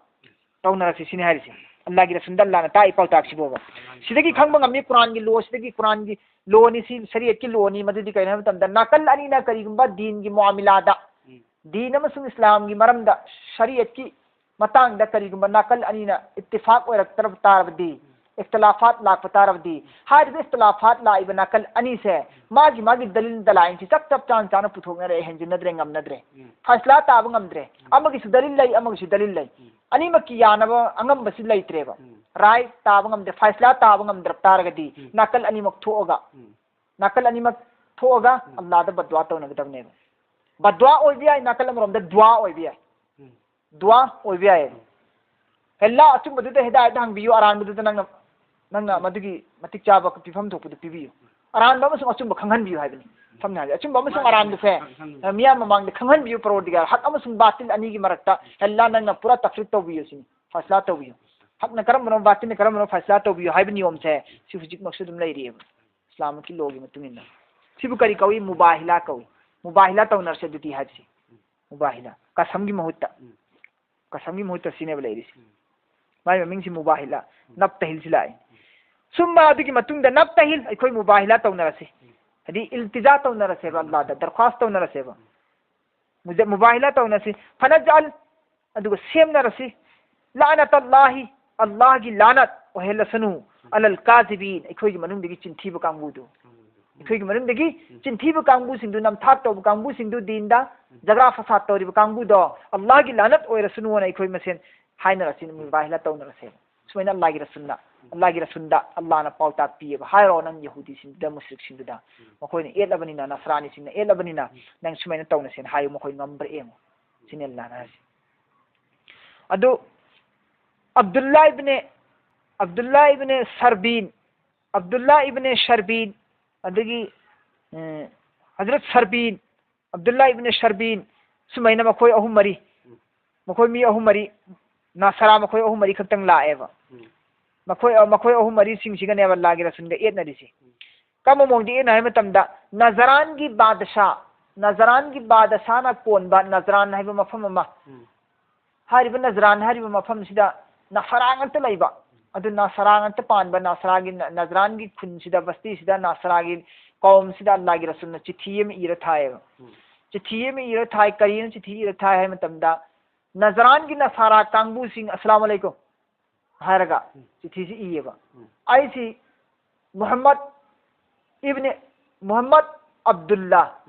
ꯇꯧꯅꯔꯁꯤ ꯁꯤꯅꯤ ꯍꯥꯏꯔꯤꯁꯦ꯫ ꯑꯜꯂꯥꯒꯤ ꯔꯁꯨꯜꯗ ꯑꯜꯂꯥꯅ ꯇꯥꯛꯏ ꯄꯥꯎꯇꯥꯛꯁꯤꯕꯣꯕ꯫ ꯁꯤꯗꯒꯤ ꯈꯪꯕ ꯉꯝꯃꯤ ꯀꯨꯔꯥꯟꯒꯤ ꯂꯣ, ꯁꯤꯗꯒꯤ ꯀꯨꯔꯥꯟꯒꯤ ꯂꯣꯅꯤ, ꯁꯤ ꯁꯔꯤꯌꯠꯀꯤ ꯂꯣꯅꯤ꯫ ꯃꯗꯨꯗꯤ ꯀꯩꯅꯣ ꯍꯥꯏꯕ ꯃꯇꯝꯗ, ꯅꯥꯀꯜ ꯑꯅꯤꯅ ꯀꯔꯤꯒꯨꯝꯕ ꯗꯤꯟꯒꯤ ꯃꯨꯑꯥꯃꯤꯂꯥꯗ, ꯗꯤꯟ ꯑꯃꯁꯨꯡ ꯏꯁꯂꯥꯝꯒꯤ ꯃꯔꯝꯗ ꯁꯔꯤꯌꯠꯀꯤ ꯃꯇꯥꯡꯗ ꯀꯔꯤꯒꯨꯝꯕ ꯅꯥꯀꯜ ꯑꯅꯤꯅ ꯏꯠꯇꯤꯐꯥꯛ ꯑꯣꯏꯔꯛꯇ꯭ꯔꯕ ꯇꯥꯔꯕꯗꯤ, ꯏꯈꯇꯤꯂꯥꯐꯥꯠ ꯂꯥꯛꯄ ꯇꯥꯔꯕꯗꯤ, ꯍꯥꯏꯔꯤꯕ ꯏꯈꯇꯤꯂꯥꯐꯥꯠ ꯂꯥꯛꯏꯕ ꯅꯥꯀꯜ ꯑꯅꯤꯁꯦ ꯃꯥꯒꯤ ꯃꯥꯒꯤ ꯗꯂꯤꯜ ꯗꯂꯥꯏꯟꯁꯤ ꯆꯞ ꯆꯞ ꯆꯥꯅ ꯆꯥꯅ ꯄꯨꯊꯣꯛꯅꯔꯦ, ꯍꯦꯟꯖꯤꯟꯅꯗ꯭ꯔꯦ, ꯉꯝꯅꯗ꯭ꯔꯦ, ꯐꯥꯏꯁꯂꯥ ꯇꯥꯕ ꯉꯝꯗ꯭ꯔꯦ, ꯑꯃꯒꯤꯁꯨ ꯗꯂꯤꯜ ꯂꯩ, ꯑꯃꯒꯤꯁꯨ ꯗꯂꯤꯜ ꯂꯩ, ꯑꯅꯤꯃꯛꯀꯤ ꯌꯥꯅꯕ ꯑꯉꯝꯕꯁꯤ ꯂꯩꯇ꯭ꯔꯦꯕ, ꯔꯥꯏ ꯇꯥꯕ ꯉꯝꯗ꯭ꯔꯦ, ꯐꯥꯏꯁꯂꯥ ꯇꯥꯕ ꯉꯝꯗ꯭ꯔꯕ ꯇꯥꯔꯒꯗꯤ ꯅꯥꯀꯜ ꯑꯅꯤꯃꯛ ꯊꯣꯛꯑꯒ, ꯅꯥꯀꯜ ꯑꯅꯤꯃꯛ ꯊꯣꯛꯑꯒ ꯑꯜꯂꯥꯗ ꯕꯗꯋꯥ ꯇꯧꯅꯒꯗꯕꯅꯦꯕ꯫ ꯕꯗꯋꯥ ꯑꯣꯏꯕ ꯌꯥꯏ, ꯅꯥꯀꯜ ꯑꯃꯔꯣꯝꯗ ꯗꯨꯋꯥ ꯑꯣꯏꯕ ꯌꯥꯏ꯫ ꯗꯨꯋꯥ ꯑꯣꯏꯕ ꯌꯥꯏ꯫ ꯑꯜꯂꯥ, ꯑꯆꯨꯝꯕꯗꯨꯗ ꯍꯤꯗꯥꯌꯠ ꯍꯪꯕꯤꯌꯨ, ꯑꯔꯥꯟꯕꯗꯨꯗ ꯅꯪꯅ, ꯅꯪꯅ ꯃꯗꯨꯒꯤ ꯃꯇꯤꯛ ꯆꯥꯕ ꯄꯤꯐꯝ ꯊꯣꯛꯄꯗꯨ ꯄꯤꯕꯤꯌꯨ꯫ ꯑꯔꯥꯟꯕ ꯑꯃꯁꯨꯡ ꯑꯆꯨꯝꯕ ꯈꯪꯍꯟꯕꯤꯌꯨ ꯍꯥꯏꯕꯅꯤ꯫ ꯁꯝꯅ ꯍꯥꯏꯔꯕꯗ, ꯑꯆꯨꯝꯕ ꯑꯃꯁꯨꯡ ꯑꯔꯥꯟꯕꯁꯦ, ꯑ, ꯃꯤꯌꯥꯝ ꯃꯃꯥꯡꯗ ꯈꯪꯍꯟꯕꯤꯌꯨ, ꯄꯔꯣꯔꯗꯤꯒꯥꯔ꯫ ꯍꯛ ꯑꯃꯁꯨꯡ ꯕꯥꯇꯤꯜ ꯑꯅꯤꯒꯤ ꯃꯔꯛꯇ, ꯑꯜꯂꯥ, ꯅꯪꯅ ꯄꯨꯔꯥ ꯇꯐ꯭ꯔꯤꯛ ꯇꯧꯕꯤꯌꯨ ꯁꯤꯅꯤ, ꯐꯥꯁꯂꯥ ꯇꯧꯕꯤꯌꯨ꯫ ꯍꯛꯅ ꯀꯔꯝꯕꯅꯣ, ꯕꯥꯇꯤꯜꯅ ꯀꯔꯝꯕꯅꯣ ꯐꯥꯁꯂꯥ ꯇꯧꯕꯤꯌꯨ ꯍꯥꯏꯕ ꯅꯤꯌꯣꯝꯁꯦ ꯁꯤ ꯍꯧꯖꯤꯛꯃꯛꯁꯨ ꯑꯗꯨꯝ ꯂꯩꯔꯤꯑꯕ, ꯏꯁꯂꯥꯃꯤꯛꯀꯤ ꯂꯣꯒꯤ ꯃꯇꯨꯡ ꯏꯟꯅ꯫ ꯁꯤꯕꯨ ꯀꯔꯤ ꯀꯧꯏ? ꯃꯨꯕꯥꯍꯤꯂꯥ ꯀꯧꯏ꯫ ꯃꯨꯕꯥꯍꯤꯂꯥ ꯇꯧꯅꯔꯁꯦ ꯑꯗꯨꯗꯤ ꯍꯥꯏꯕꯁꯤ꯫ ꯃꯨꯕꯥꯍꯤꯂꯥ꯫ ꯀꯁꯝꯒꯤ ꯃꯍꯨꯠꯇ꯫ ꯀꯁꯝꯒꯤ ꯃꯍꯨꯠꯇ ꯁꯤꯅꯦꯕ ꯂꯩꯔꯤꯁꯤ꯫ ꯃꯥꯏ ꯃꯃꯤꯡꯁꯤ ꯃꯨꯕꯥꯍꯤꯂꯥ꯫ ꯅꯞꯇꯍꯤꯜꯁꯤ ꯂꯥꯛꯏ꯫ ꯁꯨꯝꯕ ꯑꯗꯨꯒꯤ ꯃꯇꯨꯡꯗ ꯅꯞꯇꯍꯤꯜ ꯑꯩꯈꯣꯏ ꯃꯨꯕꯥꯍꯤꯂꯥ ꯇꯧꯅꯔꯁꯤ꯫ ꯍꯥꯏꯗꯤ ꯏꯜꯇꯤꯖꯥ ꯇꯧꯅꯔꯁꯦꯕ ꯑꯜꯂꯥꯗ, ꯗꯔꯈ꯭ꯋꯥꯁ ꯇꯧꯅꯔꯁꯦꯕ꯫ ꯃꯨꯖ-, ꯃꯨꯕꯥꯍꯤꯂꯥ ꯇꯧꯅꯁꯤ꯫ ꯐꯅꯖꯥꯜ ꯑꯗꯨꯒ ꯁꯦꯝꯅꯔꯁꯤ꯫ ꯂꯥꯅꯇꯜꯂꯥꯍꯤ, ꯑꯜꯂꯥꯍꯒꯤ ꯂꯥꯅꯠ ꯑꯣꯏꯍꯜꯂꯁꯅꯨ, ꯑꯂꯜ ꯀꯥꯖꯤꯕꯤꯟ, ꯑꯩꯈꯣꯏꯒꯤ ꯃꯅꯨꯡꯗꯒꯤ ꯆꯤꯟꯊꯤꯕ ꯀꯥꯡꯕꯨꯗꯨ꯫ ꯑꯩꯈꯣꯏꯒꯤ ꯃꯅꯨꯡꯗꯒꯤ ꯆꯤꯟꯊꯤꯕ ꯀꯥꯡꯕꯨꯁꯤꯡꯗꯨ, ꯅꯝꯊꯥꯛ ꯇꯧꯕ ꯀꯥꯡꯕꯨꯁꯤꯡꯗꯨ, ꯗꯤꯟꯗ ꯖꯒ꯭ꯔꯥ ꯐꯁꯥꯗ ꯇꯧꯔꯤꯕ ꯀꯥꯡꯕꯨꯗꯣ, ꯑꯜꯂꯥꯍꯒꯤ ꯂꯥꯅꯠ ꯑꯣꯏꯔꯁꯅꯨꯅ ꯑꯩꯈꯣꯏ ꯃꯁꯦꯟ ꯍꯥꯏꯅꯔꯁꯤ, ꯃꯨꯕꯥꯍꯤꯂꯥ ꯇꯧꯅꯔꯁꯦꯕ꯫ ꯁꯨꯃꯥꯏꯅ ꯑꯜꯂꯥꯍꯒꯤ ꯔꯁꯨꯜꯅ, ꯑꯜꯂꯥꯍꯒꯤ ꯔꯁꯨꯜꯗ ꯑꯜꯂꯥꯍꯅ ꯄꯥꯎꯇꯥꯛ ꯄꯤꯌꯦꯕ, "ꯍꯥꯏꯔꯣ ꯅꯪ ꯌꯍꯨꯗꯤꯁꯤꯡꯗꯨꯗ, ꯃꯨꯁ꯭ꯔꯤꯛꯁꯤꯡꯗꯨꯗ, ꯃꯈꯣꯏꯅ ꯌꯦꯠꯂꯕꯅꯤꯅ, ꯅꯁꯔꯥꯅꯤꯁꯤꯡꯅ ꯌꯦꯠꯂꯕꯅꯤꯅ, ꯅꯪ ꯁꯨꯃꯥꯏꯅ ꯇꯧꯅꯁꯦꯅ ꯍꯥꯏꯌꯨ, ꯃꯈꯣꯏ ꯉꯝꯕ꯭ꯔꯥ ꯌꯦꯡꯉꯨ"꯫ ꯁꯤꯅꯤ ꯑꯜꯂꯥꯍꯅ ꯍꯥꯏꯁꯦ꯫ ꯑꯗꯨ ꯑꯕꯗꯨꯜꯂꯥ ꯏꯕꯅꯦ, ꯑꯕꯗꯨꯜꯂꯥ ꯏꯕꯅꯦ ꯁꯔꯕꯤꯟ, ꯑꯕꯗꯨꯜꯂꯥ ꯏꯕꯅꯦ ꯁꯔꯕꯤꯟ, ꯑꯗꯒꯤ, ꯑꯦ, ꯍꯖꯔꯠ ꯁꯔꯕꯤꯟ, ꯑꯕꯗꯨꯜꯂꯥ ꯏꯕꯅꯦ ꯁꯔꯕꯤꯟ, ꯁꯨꯃꯥꯏꯅ ꯃꯈꯣꯏ ꯑꯍꯨꯝ ꯃꯔꯤ, ꯃꯈꯣꯏ ꯃꯤ ꯑꯍꯨꯝ ꯃꯔꯤ, ꯅꯥꯁꯔꯥ ꯃꯈꯣꯏ ꯑꯍꯨꯝ ꯃꯔꯤ ꯈꯛꯇꯪ ꯂꯥꯛꯑꯦꯕ꯫ ꯃꯈꯣꯏ, ꯃꯈꯣꯏ ꯑꯍꯨꯝ ꯃꯔꯤꯁꯤꯡꯁꯤꯒꯅꯦꯕ ꯑꯜꯂꯥꯍꯒꯤ ꯔꯁꯨꯜꯒ ꯌꯦꯠꯅꯔꯤꯁꯦ꯫ ꯀꯔꯝꯕ ꯃꯑꯣꯡꯗ ꯌꯦꯠꯅ ꯍꯥꯏꯕ ꯃꯇꯝꯗ, ꯅꯖꯔꯥꯟꯒꯤ ꯕꯥꯗꯁꯥ, ꯅꯖꯔꯥꯟꯒꯤ ꯕꯥꯗꯁꯥꯅ ꯀꯣꯟꯕ ꯅꯖꯔꯥꯟ ꯍꯥꯏꯕ ꯃꯐꯝ ꯑꯃ, ꯍꯥꯏꯔꯤꯕ ꯅꯖꯔꯥꯟ ꯍꯥꯏꯔꯤꯕ ꯃꯐꯝꯁꯤꯗ ꯅꯁꯔꯥ ꯉꯥꯛꯇ ꯂꯩꯕ, ꯑꯗꯨ ꯅꯁꯔꯥ ꯉꯥꯛꯇ ꯄꯥꯟꯕ, ꯅꯁꯔꯥꯒꯤ, ꯅꯖꯔꯥꯟꯒꯤ ꯈꯨꯟꯁꯤꯗ, ꯕꯁꯇꯤꯁꯤꯗ, ꯅꯁꯔꯥꯒꯤ ꯀꯧꯝꯁꯤꯗ ꯑꯜꯂꯥꯍꯒꯤ ꯔꯁꯨꯜꯅ ꯆꯤꯊꯤ ꯑꯃ ꯏꯔ ꯊꯥꯏꯌꯦꯕ꯫ ꯆꯤꯊꯤ ꯑꯃ ꯏꯔ ꯊꯥꯏ꯫ ꯀꯔꯤꯅꯣ ꯆꯤꯊꯤ ꯏꯔ ꯊꯥꯏ ꯍꯥꯏꯕ ꯃꯇꯝꯗ, ꯅꯖꯔꯥꯟꯒꯤ ꯅꯁꯥꯔꯥ ꯀꯥꯡꯕꯨꯁꯤꯡ, "ꯑꯁꯂꯥꯃꯨ ꯑꯂꯩꯀꯨꯝ" ꯍꯥꯏꯔꯒ ꯆꯤꯊꯤꯁꯤ ꯏꯌꯦꯕ꯫ ꯑꯩꯁꯤ ꯃꯨꯍꯝꯃꯗ ꯏꯕꯅꯤ ꯃꯨꯍꯝꯃꯗ ꯑꯕꯗꯨꯜꯂꯥ,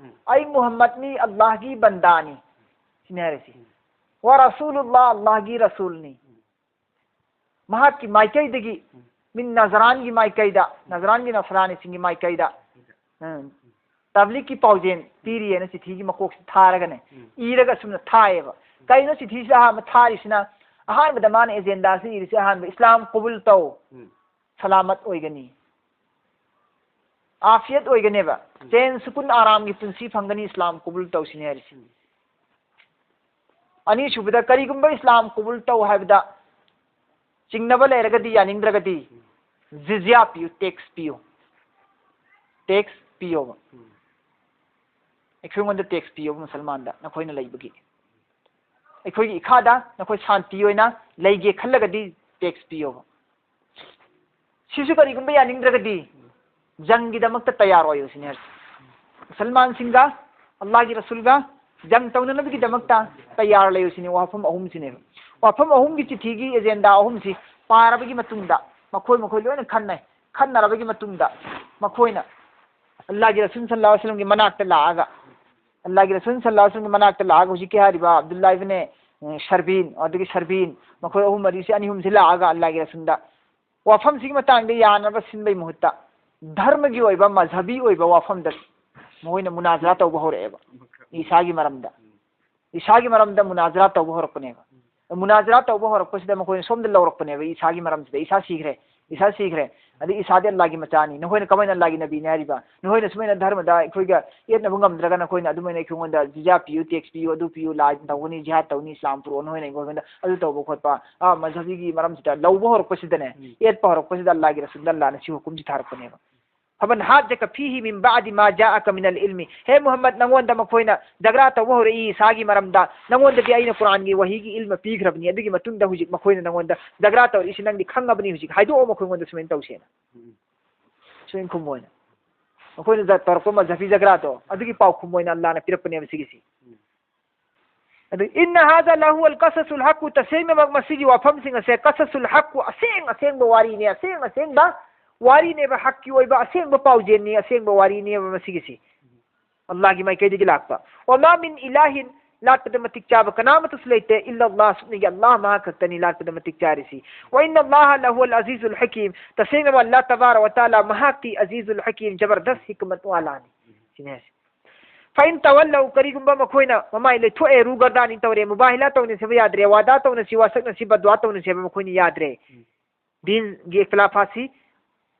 "ꯑꯩ ꯃꯨꯍꯝꯃꯗꯅꯤ, ꯑꯜꯂꯥꯍꯒꯤ ꯕꯟꯗꯥꯅꯤ", ꯁꯤꯅꯤ ꯍꯥꯏꯔꯤꯁꯤ꯫ "ꯋꯥ ꯔꯁꯨꯂꯨꯜꯂꯥ", ꯑꯜꯂꯥꯍꯒꯤ ꯔꯁꯨꯜꯅꯤ꯫ ꯃꯍꯥꯛꯀꯤ ꯃꯥꯏꯀꯩꯗꯒꯤ, ꯃꯤꯟ ꯅꯖꯔꯥꯟꯒꯤ ꯃꯥꯏꯀꯩꯗ, ꯅꯖꯔꯥꯟꯒꯤ ꯅꯁꯔꯥꯅꯤꯁꯤꯡꯒꯤ ꯃꯥꯏꯀꯩꯗ, ꯎꯝ, ꯇꯕ꯭ꯂꯤꯛꯀꯤ ꯄꯥꯎꯖꯦꯜ ꯄꯤꯔꯤꯑꯅ ꯆꯤꯊꯤꯒꯤ ꯃꯀꯣꯛꯁꯤ ꯊꯥꯔꯒꯅꯦ, ꯏꯔꯒ ꯑꯁꯨꯝꯅ ꯊꯥꯏꯌꯦꯕ꯫ ꯀꯩꯅꯣ ꯆꯤꯊꯤꯁꯤ ꯑꯍꯥꯟꯕ ꯊꯥꯔꯤꯁꯤꯅ? ꯑꯍꯥꯟꯕꯗ ꯃꯥꯅ ꯑꯦꯖꯦꯟꯗꯥꯁꯤ ꯏꯔꯤꯁꯤ, ꯑꯍꯥꯟꯕ, "ꯏꯁꯂꯥꯝ ꯀꯕꯨꯜ ꯇꯧ, ꯁꯂꯥꯃꯠ ꯑꯣꯏꯒꯅꯤ, ꯑꯥꯐꯤꯌꯠ ꯑꯣꯏꯒꯅꯦꯕ, ꯆꯦꯟ ꯁꯨꯀꯨꯟ ꯑꯥꯔꯥꯝꯒꯤ ꯄꯨꯟꯁꯤ ꯐꯪꯒꯅꯤ, ꯏꯁꯂꯥꯝ ꯀꯕꯨꯜ ꯇꯧ", ꯁꯤꯅꯤ ꯍꯥꯏꯔꯤꯁꯤ꯫ ꯑꯅꯤꯁꯨꯕꯗ, ꯀꯔꯤꯒꯨꯝꯕ ꯏꯁꯂꯥꯝ ꯀꯕꯨꯜ ꯇꯧ ꯍꯥꯏꯕꯗ ꯆꯤꯡꯅꯕ ꯂꯩꯔꯒꯗꯤ, ꯌꯥꯅꯤꯡꯗ꯭ꯔꯒꯗꯤ, ꯖꯤꯖ꯭ꯌꯥ ꯄꯤꯌꯨ, ꯇꯦꯛꯁ ꯄꯤꯌꯨ, ꯇꯦꯛꯁ ꯄꯤꯌꯣꯕ꯫ ꯑꯩꯈꯣꯏꯉꯣꯟꯗ ꯇꯦꯛꯁ ꯄꯤꯌꯣꯕ, ꯃꯨꯁꯜꯃꯥꯟꯗ, ꯅꯈꯣꯏꯅ ꯂꯩꯕꯒꯤ꯫ ꯑꯩꯈꯣꯏꯒꯤ ꯏꯈꯥꯗ ꯅꯈꯣꯏ ꯁꯥꯟꯇꯤ ꯑꯣꯏꯅ ꯂꯩꯒꯦ ꯈꯜꯂꯒꯗꯤ ꯇꯦꯛꯁ ꯄꯤꯌꯣꯕ꯫ ꯁꯤꯁꯨ ꯀꯔꯤꯒꯨꯝꯕ ꯌꯥꯅꯤꯡꯗ꯭ꯔꯒꯗꯤ ꯖꯪꯒꯤꯗꯃꯛꯇ ꯇꯌꯥꯔ ꯑꯣꯏꯌꯨ ꯁꯤꯅꯤ ꯍꯥꯏꯔꯤꯁꯦ꯫ ꯃꯨꯁꯜꯃꯥꯟꯁꯤꯡꯒ, ꯑꯜꯂꯥꯍꯒꯤ ꯔꯁꯨꯜꯒ ꯖꯪ ꯇꯧꯅꯅꯕꯒꯤꯗꯃꯛꯇ ꯇꯌꯥꯔ ꯂꯩꯌꯨ ꯁꯤꯅꯤ ꯋꯥꯐꯝ ꯑꯍꯨꯝꯁꯤꯅꯦꯕ꯫ ꯋꯥꯐꯝ ꯑꯍꯨꯝꯒꯤ ꯆꯤꯊꯤꯒꯤ ꯑꯦꯖꯦꯟꯗꯥ ꯑꯍꯨꯝꯁꯤ ꯄꯥꯔꯕꯒꯤ ꯃꯇꯨꯡꯗ ꯃꯈꯣꯏ, ꯃꯈꯣꯏ ꯂꯣꯏꯅ ꯈꯟꯅꯩ꯫ ꯈꯟꯅꯔꯕꯒꯤ ꯃꯇꯨꯡꯗ ꯃꯈꯣꯏꯅ ꯑꯜꯂꯥꯍꯒꯤ ꯔꯁꯨꯜ ꯁꯜꯂꯜꯂꯥꯍꯨ ꯑꯂꯩꯍꯤ ꯋꯁꯜꯂꯝꯒꯤ ꯃꯅꯥꯛꯇ ꯂꯥꯛꯑꯒ, ꯑꯜꯂꯥꯍꯒꯤ ꯔꯁꯨꯜ ꯁꯜꯂꯜꯂꯥꯍꯨ ꯑꯂꯩꯍꯤ ꯋꯁꯜꯂꯝꯒꯤ ꯃꯅꯥꯛꯇ ꯂꯥꯛꯑꯒ ꯍꯧꯖꯤꯛꯀꯤ ꯍꯥꯏꯔꯤꯕ ꯑꯕꯗꯨꯜꯂꯥꯍ ꯏꯕꯅꯦ, ꯑ, ꯁꯔꯕꯤꯟ, ꯑꯗꯒꯤ ꯁꯔꯕꯤꯟ, ꯃꯈꯣꯏ ꯑꯍꯨꯝ ꯃꯔꯤꯁꯤ, ꯑꯅꯤ ꯑꯍꯨꯝꯁꯤ ꯂꯥꯛꯑꯒ ꯑꯜꯂꯥꯍꯒꯤ ꯔꯁꯨꯜꯗ ꯋꯥꯐꯝꯁꯤꯒꯤ ꯃꯇꯥꯡꯗ ꯌꯥꯅꯕ ꯁꯤꯟꯕꯒꯤ ꯃꯍꯨꯠꯇ ꯙꯔꯃꯒꯤ ꯑꯣꯏꯕ, ꯃꯖꯍꯕꯤ ꯑꯣꯏꯕ ꯋꯥꯐꯝꯗ ꯃꯈꯣꯏꯅ ꯃꯨꯅꯥꯖꯔꯥ ꯇꯧꯕ ꯍꯧꯔꯛꯑꯦꯕ꯫ ꯏꯁꯥꯒꯤ ꯃꯔꯝꯗ, ꯏꯁꯥꯒꯤ ꯃꯔꯝꯗ ꯃꯨꯅꯥꯖꯔꯥ ꯇꯧꯕ ꯍꯧꯔꯛꯄꯅꯦꯕ꯫ ꯃꯨꯅꯥꯖꯔꯥ ꯇꯧꯕ ꯍꯧꯔꯛꯄꯁꯤꯗ ꯃꯈꯣꯏꯅ ꯁꯣꯝꯗ ꯂꯧꯔꯛꯄꯅꯦꯕ, ꯏꯁꯥꯒꯤ ꯃꯔꯝꯁꯤꯗ, "ꯏꯁꯥ ꯁꯤꯈ꯭ꯔꯦ, ꯏꯁꯥ ꯁꯤꯈ꯭ꯔꯦ, ꯑꯗꯩ ꯏꯁꯥꯗꯤ ꯑꯜꯂꯥꯍꯒꯤ ꯃꯆꯥꯅꯤ, ꯅꯈꯣꯏꯅ ꯀꯃꯥꯏꯅ ꯑꯜꯂꯥꯍꯒꯤ ꯅꯕꯤꯅꯤ ꯍꯥꯏꯔꯤꯕ? ꯅꯈꯣꯏꯅ ꯁꯨꯃꯥꯏꯅ ꯙꯔꯃꯗ ꯑꯩꯈꯣꯏꯒ ꯌꯦꯠꯅꯕ ꯉꯝꯗ꯭ꯔꯒ ꯅꯈꯣꯏꯅ ꯑꯗꯨꯃꯥꯏꯅ ꯑꯩꯉꯣꯟꯗ ꯖꯤꯖꯤꯌꯥ ꯄꯤꯌꯨ, ꯇꯦꯛꯁ ꯄꯤꯌꯨ, ꯑꯗꯨ ꯄꯤꯌꯨ, ꯂꯥꯟ ꯇꯧꯒꯅꯤ, ꯖꯤꯍꯥꯗ ꯇꯧꯅꯤ, ꯏꯁꯂꯥꯝ ꯄꯨꯔꯛꯑꯣ, ꯅꯈꯣꯏꯅ ꯑꯩꯉꯣꯟꯗ ꯑꯗꯨ ꯇꯧꯕ ꯈꯣꯠꯄ, ꯑ, ꯃꯖꯍꯕꯤꯒꯤ ꯃꯔꯝꯁꯤꯗ ꯂꯧꯕ ꯍꯧꯔꯛꯄꯁꯤꯗꯅꯦ, ꯎꯝ꯫ ꯌꯦꯠꯄ ꯍꯧꯔꯛꯄꯁꯤꯗ ꯑꯜꯂꯥꯍꯒꯤ ꯔꯁꯨꯜꯗ ꯑꯜꯂꯥꯍꯅ ꯁꯤ ꯍꯨꯀꯨꯝꯁꯤ ꯊꯥꯔꯛꯄꯅꯦꯕ꯫ ꯐꯃꯟ ꯍꯥꯖꯖꯀ ꯐꯤꯍꯤ ꯃꯤꯟ ꯕꯥꯗꯤ ꯃꯥ ꯖꯥꯑꯀ ꯃꯤꯅꯜ ꯏꯜꯃꯤ꯫ ꯍꯦ ꯃꯨꯍꯝꯃꯗ, ꯅꯉꯣꯟꯗ ꯃꯈꯣꯏꯅ ꯖꯒ꯭ꯔꯥ ꯇꯧꯕ ꯍꯧꯔꯛꯏ ꯏꯁꯥꯒꯤ ꯃꯔꯝꯗ, ꯅꯉꯣꯟꯗꯗꯤ ꯑꯩꯅ ꯀꯨꯔꯥꯟꯒꯤ ꯋꯥꯍꯤꯒꯤ ꯏꯜꯃ ꯄꯤꯈ꯭ꯔꯕꯅꯤ, ꯑꯗꯨꯒꯤ ꯃꯇꯨꯡꯗ ꯍꯧꯖꯤꯛ ꯃꯈꯣꯏꯅ ꯅꯉꯣꯟꯗ ꯖꯒ꯭ꯔꯥ ꯇꯧꯔꯛꯏꯁꯤ ꯅꯪꯗꯤ ꯈꯪꯉꯕꯅꯤ, ꯍꯧꯖꯤꯛ ꯍꯥꯏꯗꯣꯛꯑꯣ ꯃꯈꯣꯏꯉꯣꯟꯗ ꯁꯨꯃꯥꯏꯅ ꯇꯧꯁꯦꯅ꯫ ꯎꯝ꯫ ꯁꯨꯃꯥꯏꯅ ꯈꯨꯝꯃꯣꯅ꯫ ꯃꯈꯣꯏꯅ ꯖ-, ꯇꯧꯔꯛꯄ ꯃꯖꯍꯕꯤ ꯖꯒ꯭ꯔꯥꯗꯣ, ꯑꯗꯨꯒꯤ ꯄꯥꯎꯈꯨꯝ ꯑꯣꯏꯅ ꯑꯜꯂꯥꯍꯅ ꯄꯤꯔꯛꯄꯅꯦꯕ ꯁꯤꯒꯤꯁꯤ꯫ ꯎꯝ꯫ ꯑꯗꯨ, "ꯏꯟꯅ ꯍꯥꯖꯥ ꯂꯍꯨꯋꯜ ꯀꯁꯁꯨꯜ ꯍꯛꯀꯨ", ꯇꯁꯦꯡꯅꯃꯛ ꯃꯁꯤꯒꯤ ꯋꯥꯐꯝꯁꯤꯡ ꯑꯁꯦ ꯀꯁꯁꯨꯜ ꯍꯛꯀꯨ, ꯑꯁꯦꯡ ꯑꯁꯦꯡꯕ ꯋꯥꯔꯤꯅꯦ, ꯑꯁꯦꯡ ꯑꯁꯦꯡꯕ ꯋꯥꯔꯤꯅꯦꯕ, ꯍꯛꯀꯤ ꯑꯣꯏꯕ ꯑꯁꯦꯡꯕ ꯄꯥꯎꯖꯦꯜꯅꯤ, ꯑꯁꯦꯡꯕ ꯋꯥꯔꯤꯅꯦꯕ ꯃꯁꯤꯒꯤꯁꯤ꯫ ꯑꯜꯂꯥꯍꯒꯤ ꯃꯥꯏꯀꯩꯗꯒꯤ ꯂꯥꯛꯄ꯫ "ꯋ ꯃꯥ ꯃꯤꯟ ꯏꯂꯥꯍꯤꯟ", ꯂꯥꯠꯄꯗ ꯃꯇꯤꯛ ꯆꯥꯕ ꯀꯅꯥꯃꯠꯇꯁꯨ ꯂꯩꯇꯦ, "ꯏꯜꯂ ꯑꯜꯂꯥꯍ", ꯁꯨꯞꯅꯒꯤ ꯑꯜꯂꯥꯍ ꯃꯍꯥꯛ ꯈꯛꯇꯅꯤ ꯂꯥꯠꯄꯗ ꯃꯇꯤꯛ ꯆꯥꯔꯤꯁꯤ꯫ "ꯋ ꯏꯟꯅ ꯑꯜꯂꯥꯍ ꯂꯍꯨꯋꯜ ꯑꯖꯤꯖꯨꯜ ꯍꯀꯤꯝ", ꯇꯁꯦꯡꯅꯃꯛ ꯑꯜꯂꯥꯍ ꯇꯕꯥꯔꯛ ꯋ ꯇꯥꯂꯥ ꯃꯍꯥꯛꯇꯤ ꯑꯖꯤꯖꯨꯜ ꯍꯀꯤꯝ, ꯖꯕꯔꯗꯁ ꯍꯤꯀꯃꯠ ꯋꯥꯂꯥꯅꯤ꯫ ꯁꯤꯅꯤ ꯍꯥꯏꯁꯦ꯫ "ꯐ ꯏꯟ ꯇꯋꯜꯂꯧ", ꯀꯔꯤꯒꯨꯝꯕ ꯃꯈꯣꯏꯅ ꯃꯃꯥꯏ ꯂꯩꯊꯣꯛꯑꯦ, ꯔꯨꯒꯔꯗꯥꯅꯤ ꯇꯧꯔꯦ, ꯃꯨꯕꯥꯍꯤꯂꯥ ꯇꯧꯅꯁꯦꯕ ꯌꯥꯗ꯭ꯔꯦ, ꯋꯥꯗꯥ ꯇꯧꯅꯁꯤ, ꯋꯥꯁꯛꯅꯁꯤ, ꯕꯗꯋꯥ ꯇꯧꯅꯁꯦꯕ ꯃꯈꯣꯏꯅ ꯌꯥꯗ꯭ꯔꯦ꯫ ꯎꯝ꯫ ꯗꯤꯟꯒꯤ ꯏꯈꯇꯤꯂꯥꯐꯥꯠꯁꯤ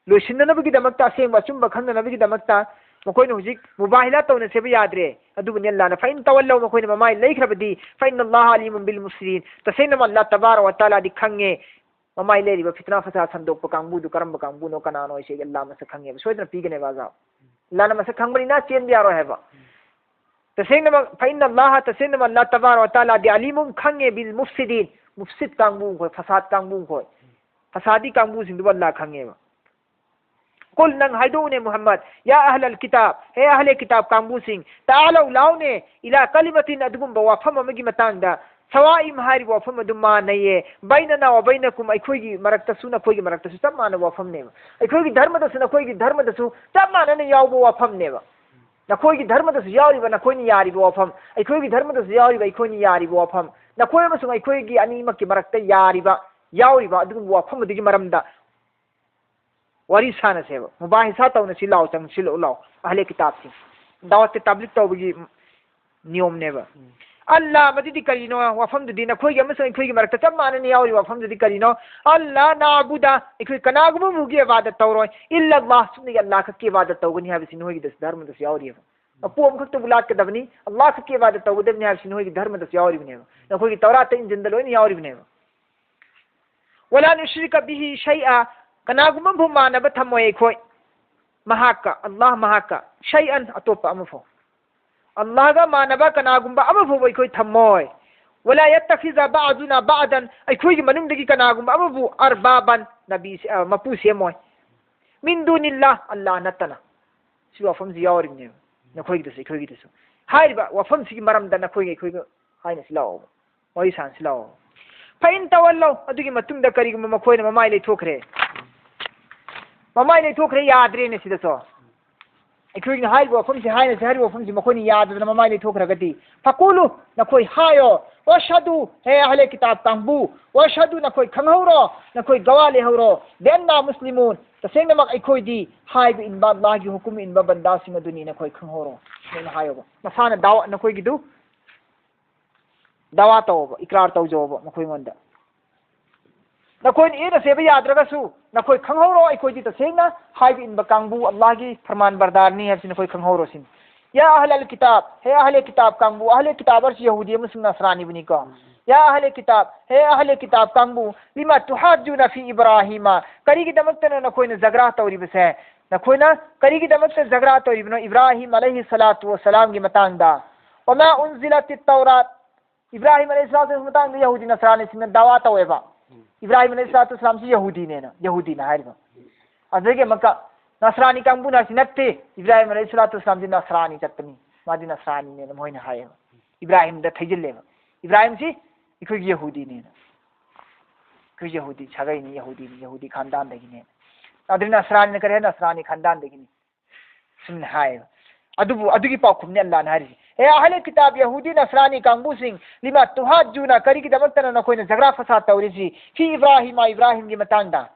ꯂꯣꯏꯁꯤꯟꯅꯅꯕꯒꯤꯗꯃꯛꯇ, ꯑꯁꯦꯡꯕ ꯑꯆꯨꯝꯕ ꯈꯪꯅꯅꯕꯒꯤꯗꯃꯛꯇ ꯃꯈꯣꯏꯅ ꯍꯧꯖꯤꯛ ꯃꯨꯕꯥꯍꯤꯂꯥ ꯇꯧꯅꯁꯦꯕ ꯌꯥꯗ꯭ꯔꯦ꯫ ꯑꯗꯨꯕꯨꯅꯤ ꯑꯜꯂꯥꯍꯅ "ꯐ ꯏꯟ ꯇꯋꯜꯂꯧ", ꯃꯈꯣꯏꯅ ꯃꯃꯥꯏ ꯂꯩꯈ꯭ꯔꯕꯗꯤ, "ꯐ ꯏꯟꯅ ꯑꯜꯂꯥꯍ ꯑꯂꯤꯃꯨꯟ ꯕꯤꯜ ꯃꯨꯐꯁꯤꯗꯤꯟ", ꯇꯁꯦꯡꯅ ꯑꯜꯂꯥꯍ ꯇꯕꯥꯔꯛ ꯋ ꯇꯥꯂꯥꯗꯤ ꯈꯪꯉꯦ, ꯃꯃꯥꯏ ꯂꯩꯔꯤꯕ ꯐꯤꯇꯅꯥ ꯐꯁꯥꯗ ꯁꯟꯗꯣꯛꯄ ꯀꯥꯡꯕꯨꯗꯨ ꯀꯔꯝꯕ ꯀꯥꯡꯕꯨꯅꯣ, ꯀꯅꯥꯅꯣ ꯍꯥꯏꯁꯦ ꯑꯜꯂꯥꯍ ꯃꯁꯛ ꯈꯪꯉꯦꯕ, ꯁꯣꯏꯗꯅ ꯄꯤꯒꯅꯦꯕ ꯑꯖꯥꯕ꯫ ꯑꯜꯂꯥꯍꯅ ꯃꯁꯛ ꯈꯪꯕꯅꯤꯅ ꯆꯦꯟꯕ ꯌꯥꯔꯣꯏ ꯍꯥꯏꯕ꯫ ꯇꯁꯦꯡꯅꯃꯛ, "ꯐ ꯏꯟꯅ ꯑꯜꯂꯥꯍ", ꯇꯁꯦꯡꯅꯃꯛ ꯑꯜꯂꯥꯍ ꯇꯕꯥꯔꯛ ꯋ ꯇꯥꯂꯥꯗꯤ "ꯑꯂꯤꯃꯨꯟ", ꯈꯪꯉꯦ, "ꯕꯤꯜ ꯃꯨꯐꯁꯤꯗꯤꯟ", ꯃꯨꯐꯁꯤꯗ ꯀꯥꯡꯕꯨ ꯈꯣꯏ, ꯐꯁꯥꯗ ꯀꯥꯡꯕꯨ ꯈꯣꯏ, ꯐꯁꯥꯗꯤ ꯀꯥꯡꯕꯨꯁꯤꯡꯗꯨꯕꯨ ꯑꯜꯂꯥꯍ ꯈꯪꯉꯦꯕ꯫ ꯀꯨꯜ, ꯅꯪ ꯍꯥꯏꯗꯣꯛꯎꯅꯦ ꯃꯨꯍꯝꯃꯗ, ꯌꯥ ꯑꯍꯂꯜ ꯀꯤꯇꯥꯕ, ꯍꯦ ꯑꯍꯂꯦ ꯀꯤꯇꯥꯕ ꯀꯥꯡꯕꯨꯁꯤꯡ, ꯇꯥꯂꯧ, ꯂꯥꯎꯅꯦ, ꯏꯂꯥ ꯀꯂꯤꯃꯥꯇꯤꯟ, ꯑꯗꯨꯒꯨꯝꯕ ꯋꯥꯐꯝ ꯑꯃꯒꯤ ꯃꯇꯥꯡꯗ, ꯁꯋꯥꯏꯝ ꯍꯥꯏꯔꯤꯕ ꯋꯥꯐꯝ ꯑꯗꯨ ꯃꯥꯟꯅꯩꯌꯦ, ꯕꯩꯅꯅꯥ ꯋꯥ ꯕꯩꯅꯀꯨꯝ, ꯑꯩꯈꯣꯏꯒꯤ ꯃꯔꯛꯇꯁꯨ ꯅꯈꯣꯏꯒꯤ ꯃꯔꯛꯇꯁꯨ ꯆꯞ ꯃꯥꯟꯅꯕ ꯋꯥꯐꯝꯅꯦꯕ, ꯑꯩꯈꯣꯏꯒꯤ ꯙꯔꯃꯗꯁꯨ ꯅꯈꯣꯏꯒꯤ ꯙꯔꯃꯗꯁꯨ ꯆꯞ ꯃꯥꯟꯅꯅ ꯌꯥꯎꯕ ꯋꯥꯐꯝꯅꯦꯕ, ꯅꯈꯣꯏꯒꯤ ꯙꯔꯃꯗꯁꯨ ꯌꯥꯎꯔꯤꯕ, ꯅꯈꯣꯏꯅ ꯌꯥꯔꯤꯕ ꯋꯥꯐꯝ, ꯑꯩꯈꯣꯏꯒꯤ ꯙꯔꯃꯗꯁꯨ ꯌꯥꯎꯔꯤꯕ, ꯑꯩꯈꯣꯏꯅ ꯌꯥꯔꯤꯕ ꯋꯥꯐꯝ, ꯅꯈꯣꯏ ꯑꯃꯁꯨꯡ ꯑꯩꯈꯣꯏꯒꯤ ꯑꯅꯤꯃꯛꯀꯤ ꯃꯔꯛꯇ ꯌꯥꯔꯤꯕ, ꯌꯥꯎꯔꯤꯕ ꯑꯗꯨꯒꯨꯝꯕ ꯋꯥꯐꯝ ꯑꯗꯨꯒꯤ ꯃꯔꯝꯗ ꯋꯥꯔꯤ ꯁꯥꯟꯅꯁꯦꯕ꯫ ꯃꯨꯕꯥꯍꯤꯁꯥ ꯇꯧꯅꯁꯤ ꯂꯥꯎ, ꯆꯪꯁꯤꯜꯂꯛꯎ ꯂꯥꯎ, ꯑꯍꯂꯦ ꯀꯤꯇꯥꯕꯁꯤꯡ꯫ ꯗꯥꯋꯠꯇ ꯇꯕ꯭ꯂꯤꯛ ꯇꯧꯕꯒꯤ ꯅꯤꯌꯣꯝꯅꯦꯕ꯫ ꯎꯝ꯫ ꯑꯜꯂꯥ, ꯃꯗꯨꯗꯤ ꯀꯔꯤꯅꯣ? ꯋꯥꯐꯝꯗꯨꯗꯤ ꯅꯈꯣꯏꯒꯤ ꯑꯃꯁꯨꯡ ꯑꯩꯈꯣꯏꯒꯤ ꯃꯔꯛꯇ ꯆꯞ ꯃꯥꯟꯅꯅ ꯌꯥꯎꯔꯤꯕ ꯋꯥꯐꯝꯗꯨꯗꯤ ꯀꯔꯤꯅꯣ? ꯑꯜꯂꯥ ꯅꯥꯕꯨꯗ, ꯑꯩꯈꯣꯏ ꯀꯅꯥꯒꯨꯝꯕ ꯑꯃꯒꯤ ꯏꯕꯥꯗꯠ ꯇꯧꯔꯣꯏ꯫ ꯏꯜꯂꯜꯂꯥ, ꯆꯨꯝꯅꯒꯤ ꯑꯜꯂꯥ ꯈꯛꯀꯤ ꯏꯕꯥꯗꯠ ꯇꯧꯒꯅꯤ ꯍꯥꯏꯕꯁꯤ ꯅꯈꯣꯏꯒꯤꯗꯁꯨ ꯙꯔꯃꯗꯁꯨ ꯌꯥꯎꯔꯤꯑꯕ꯫ ꯃꯄꯨ ꯑꯃꯈꯛꯇꯕꯨ ꯂꯥꯠꯀꯗꯕꯅꯤ, ꯑꯜꯂꯥ ꯈꯛꯀꯤ ꯏꯕꯥꯗꯠ ꯇꯧꯒꯗꯕꯅꯤ ꯍꯥꯏꯕꯁꯤ ꯅꯈꯣꯏꯒꯤ ꯙꯔꯃꯗꯁꯨ ꯌꯥꯎꯔꯤꯕꯅꯦꯕ꯫ ꯅꯈꯣꯏꯒꯤ ꯇꯧꯔꯥꯠꯇ, ꯏꯟꯖꯤꯟꯗ ꯂꯣꯏꯅ ꯌꯥꯎꯔꯤꯕꯅꯦꯕ꯫ ꯋꯂꯥ ꯅꯨꯁ꯭ꯔꯤꯀ ꯕꯤꯍꯤ ꯁꯩꯑ, ꯀꯅꯥꯒꯨꯝꯕ ꯑꯃꯐꯥꯎ ꯃꯥꯟꯅꯕ ꯊꯝꯃꯣꯏ ꯑꯩꯈꯣꯏ꯫ ꯃꯍꯥꯛꯀ, ꯑꯜꯂꯥꯍ ꯃꯍꯥꯛꯀ, ꯁꯩꯑꯟ, ꯑꯇꯣꯞꯄ ꯑꯃꯐꯥꯎ꯫ ꯑꯜꯂꯥꯍꯒ ꯃꯥꯟꯅꯕ ꯀꯅꯥꯒꯨꯝꯕ ꯑꯃꯐꯥꯎꯕ ꯑꯩꯈꯣꯏ ꯊꯝꯃꯣꯏ꯫ ꯋꯂꯥ ꯌꯠꯇꯈꯤꯖ ꯕꯥꯗꯨꯅ ꯕꯥꯗꯟ, ꯑꯩꯈꯣꯏꯒꯤ ꯃꯅꯨꯡꯗꯒꯤ ꯀꯅꯥꯒꯨꯝꯕ ꯑꯃꯕꯨ ꯑꯔꯕꯥꯕꯟ, ꯅꯕꯤ, ꯑ, ꯃꯄꯨ ꯁꯦꯝꯃꯣꯏ꯫ ꯃꯤꯟ ꯗꯨꯅꯤꯜꯂꯥ, ꯑꯜꯂꯥꯍ ꯅꯠꯇꯅ꯫ ꯁꯤ ꯋꯥꯐꯝꯁꯤ ꯌꯥꯎꯔꯤꯕꯅꯦꯕ꯫ ꯅꯈꯣꯏꯒꯤꯗꯁꯨ ꯑꯩꯈꯣꯏꯒꯤꯗꯁꯨ꯫ ꯍꯥꯏꯔꯤꯕ ꯋꯥꯐꯝꯁꯤꯒꯤ ꯃꯔꯝꯗ ꯅꯈꯣꯏꯒ ꯑꯩꯈꯣꯏꯒ ꯍꯥꯏꯅꯁꯤ ꯂꯥꯛꯑꯣꯕ꯫ ꯋꯥꯔꯤ ꯁꯥꯟꯅꯁꯤ ꯂꯥꯛꯑꯣ꯫ ꯐꯏꯟ ꯇꯋꯜꯂꯧ, ꯑꯗꯨꯒꯤ ꯃꯇꯨꯡꯗ ꯀꯔꯤꯒꯨꯝꯕ ꯃꯈꯣꯏꯅ ꯃꯃꯥꯏ ꯂꯩꯊꯣꯛꯈ꯭ꯔꯦ꯫ ꯃꯃꯥꯏ ꯂꯩꯊꯣꯛꯈ꯭ꯔꯦ, ꯌꯥꯗ꯭ꯔꯦꯅꯦ ꯁꯤꯗꯁꯨ꯫ ꯑꯩꯈꯣꯏꯅ ꯍꯥꯏꯔꯤꯕ ꯋꯥꯐꯝꯁꯤ, ꯍꯥꯏꯅꯁꯤ ꯍꯥꯏꯔꯤꯕ ꯋꯥꯐꯝꯁꯤ ꯃꯈꯣꯏꯅ ꯌꯥꯗꯗꯅ ꯃꯃꯥꯏ ꯂꯩꯊꯣꯛꯈ꯭ꯔꯒꯗꯤ, ꯐꯀꯨꯂꯨ, ꯅꯈꯣꯏ ꯍꯥꯏꯌꯣ, ꯋꯥꯁꯍꯗꯨ, ꯍꯦ ꯑꯍꯂꯦ ꯀꯤꯇꯥꯕ ꯀꯥꯡꯕꯨ, ꯋꯥꯁꯍꯗꯨ, ꯅꯈꯣꯏ ꯈꯪꯍꯧꯔꯣ, ꯅꯈꯣꯏ ꯒꯋꯥ ꯂꯩꯍꯧꯔꯣ, ꯕꯤꯑꯟꯅꯥ ꯃꯨꯁꯂꯤꯃꯨꯟ, ꯇꯁꯦꯡꯅꯃꯛ ꯑꯩꯈꯣꯏꯗꯤ ꯍꯥꯏꯕ ꯏꯟꯕ, ꯑꯜꯂꯥꯍꯒꯤ ꯍꯨꯀꯨꯝ ꯏꯟꯕ ꯕꯟꯗꯥꯁꯤꯡ ꯑꯗꯨꯅꯤ, ꯅꯈꯣꯏ ꯈꯪꯍꯧꯔꯣ꯫ ꯁꯨꯃꯥꯏꯅ ꯍꯥꯏꯌꯣꯕ꯫ ꯅꯁꯥꯅ ꯗꯥꯋꯥ, ꯅꯈꯣꯏꯒꯤꯗꯨ ꯗꯥꯋꯥ ꯇꯧꯑꯣꯕ, ꯏꯀ꯭ꯔꯥꯔ ꯇꯧꯖꯧꯕ ꯃꯈꯣꯏꯉꯣꯟꯗ꯫ ꯅꯈꯣꯏꯅ ꯏꯅ ꯁꯦꯕ ꯌꯥꯗ꯭ꯔꯒꯁꯨ, ꯅꯈꯣꯏ ꯈꯪꯍꯧꯔꯣ, ꯑꯩꯈꯣꯏꯗꯤ ꯇꯁꯦꯡꯅ ꯍꯥꯏꯕ ꯏꯟꯕ ꯀꯥꯡꯕꯨ, ꯑꯜꯂꯥꯍꯒꯤ ꯐꯔꯃꯥꯟ ꯕꯔꯗꯥꯔꯅꯤ ꯍꯥꯏꯕꯁꯤ ꯅꯈꯣꯏ ꯈꯪꯍꯧꯔꯣ ꯁꯤꯅꯤ꯫ ꯌꯥ ꯑꯍꯂ ꯑꯜ ꯀꯤꯇꯥꯕ, ꯍꯦ ꯑꯍꯂꯦ ꯀꯤꯇꯥꯕ ꯀꯥꯡꯕꯨ, ꯑꯍꯂꯦ ꯀꯤꯇꯥꯕ ꯍꯥꯏꯔꯤꯁꯤ ꯌꯍꯨꯗꯤ ꯑꯃꯁꯨꯡ ꯅꯁꯔꯥꯅꯤꯕꯨꯅꯤꯀꯣ꯫ ꯌꯥ ꯑꯍꯂꯦ ꯀꯤꯇꯥꯕ, ꯍꯦ ꯑꯍꯂꯦ ꯀꯤꯇꯥꯕ ꯀꯥꯡꯕꯨ, ꯂꯤꯃꯥ ꯇꯨꯍꯥꯖꯨꯅ ꯐꯤ ꯏꯕ꯭ꯔꯥꯍꯤꯃ, ꯀꯔꯤꯒꯤꯗꯃꯛꯇꯅꯣ ꯅꯈꯣꯏꯅ ꯖꯒ꯭ꯔꯥ ꯇꯧꯔꯤꯕꯁꯦ? ꯅꯈꯣꯏꯅ ꯀꯔꯤꯒꯤꯗꯃꯛꯇ ꯖꯒ꯭ꯔꯥ ꯇꯧꯔꯤꯕꯅꯣ ꯏꯕ꯭ꯔꯥꯍꯤꯝ ꯑꯂꯩꯍꯤ ꯁꯂꯥꯇꯨ ꯋꯁꯂꯥꯝꯒꯤ ꯃꯇꯥꯡꯗ? ꯋꯃꯥ ꯎꯟꯖꯤꯂꯥꯇꯤꯠ ꯇꯧꯔꯥꯠ, ꯏꯕ꯭ꯔꯥꯍꯤꯝ ꯑꯂꯩꯍꯤ ꯁꯂꯥꯇꯨ ꯃꯇꯥꯡꯗ ꯌꯍꯨꯗꯤ ꯅꯁꯔꯥꯅꯤꯁꯤꯡꯅ ꯗꯥꯋꯥ ꯇꯧꯋꯦꯕ꯫ ꯏꯕ꯭ꯔꯥꯍꯤꯝ ꯑꯂꯩꯍꯤ ꯁꯂꯥꯇꯨ ꯋꯁꯂꯥꯝꯁꯤ ꯌꯍꯨꯗꯤꯅꯦꯅ, ꯌꯍꯨꯗꯤꯅ ꯍꯥꯏꯔꯤꯕ꯫ ꯑꯗꯨꯗꯒꯤ ꯑꯃꯨꯛꯀ ꯅꯁꯔꯥꯅꯤ ꯀꯥꯡꯕꯨꯅ ꯍꯥꯏꯁꯤ ꯅꯠꯇꯦ, ꯏꯕ꯭ꯔꯥꯍꯤꯝ ꯑꯂꯩꯍꯤ ꯁꯂꯥꯇꯨ ꯋꯁꯂꯥꯝꯗꯤ ꯅꯁꯔꯥꯅꯤ ꯆꯠꯄꯅꯤ, ꯃꯥꯗꯤ ꯅꯁꯔꯥꯅꯤꯅꯦꯅ ꯃꯈꯣꯏꯅ ꯍꯥꯏꯌꯦꯕ꯫ ꯏꯕ꯭ꯔꯥꯍꯤꯝꯗ ꯊꯩꯖꯤꯜꯂꯦꯕ꯫ ꯏꯕ꯭ꯔꯥꯍꯤꯝꯁꯤ ꯑꯩꯈꯣꯏꯒꯤ ꯌꯍꯨꯗꯤꯅꯦꯅ, ꯑꯩꯈꯣꯏ ꯌꯍꯨꯗꯤ ꯁꯥꯒꯩꯅꯤ, ꯌꯍꯨꯗꯤꯅꯤ, ꯌꯍꯨꯗꯤ ꯈꯥꯟꯗꯥꯟꯗꯒꯤꯅꯦꯅ꯫ ꯑꯗꯨꯅ ꯅꯁꯔꯥꯅꯤꯅ ꯀꯔꯤ ꯍꯥꯏ? ꯅꯁꯔꯥꯅꯤ ꯈꯥꯟꯗꯥꯟꯗꯒꯤꯅꯤ꯫ ꯁꯨꯝꯅ ꯍꯥꯏꯌꯦꯕ꯫ ꯑꯗꯨꯕꯨ ꯑꯗꯨꯒꯤ ꯄꯥꯎꯈꯨꯝꯅꯤ ꯑꯜꯂꯥꯅ ꯍꯥꯏꯔꯤꯁꯦ꯫ "ꯍꯦ ꯑꯍꯂꯦ ꯀꯤꯇꯥꯕ ꯌꯍꯨꯗꯤ ꯅꯁꯔꯥꯅꯤ ꯀꯥꯡꯕꯨꯁꯤꯡ, ꯂꯤꯃꯥ ꯇꯨꯍꯥꯖꯨꯅ, ꯀꯔꯤꯒꯤꯗꯃꯛꯇꯅꯣ ꯅꯈꯣꯏꯅ ꯖꯒ꯭ꯔꯥ ꯐꯁꯥꯗ ꯇꯧꯔꯤꯁꯤ? ꯐꯤ ꯏꯕ꯭ꯔꯥꯍꯤꯃ, ꯏꯕ꯭ꯔꯥꯍꯤꯝꯒꯤ ꯃꯇꯥꯡꯗ꯫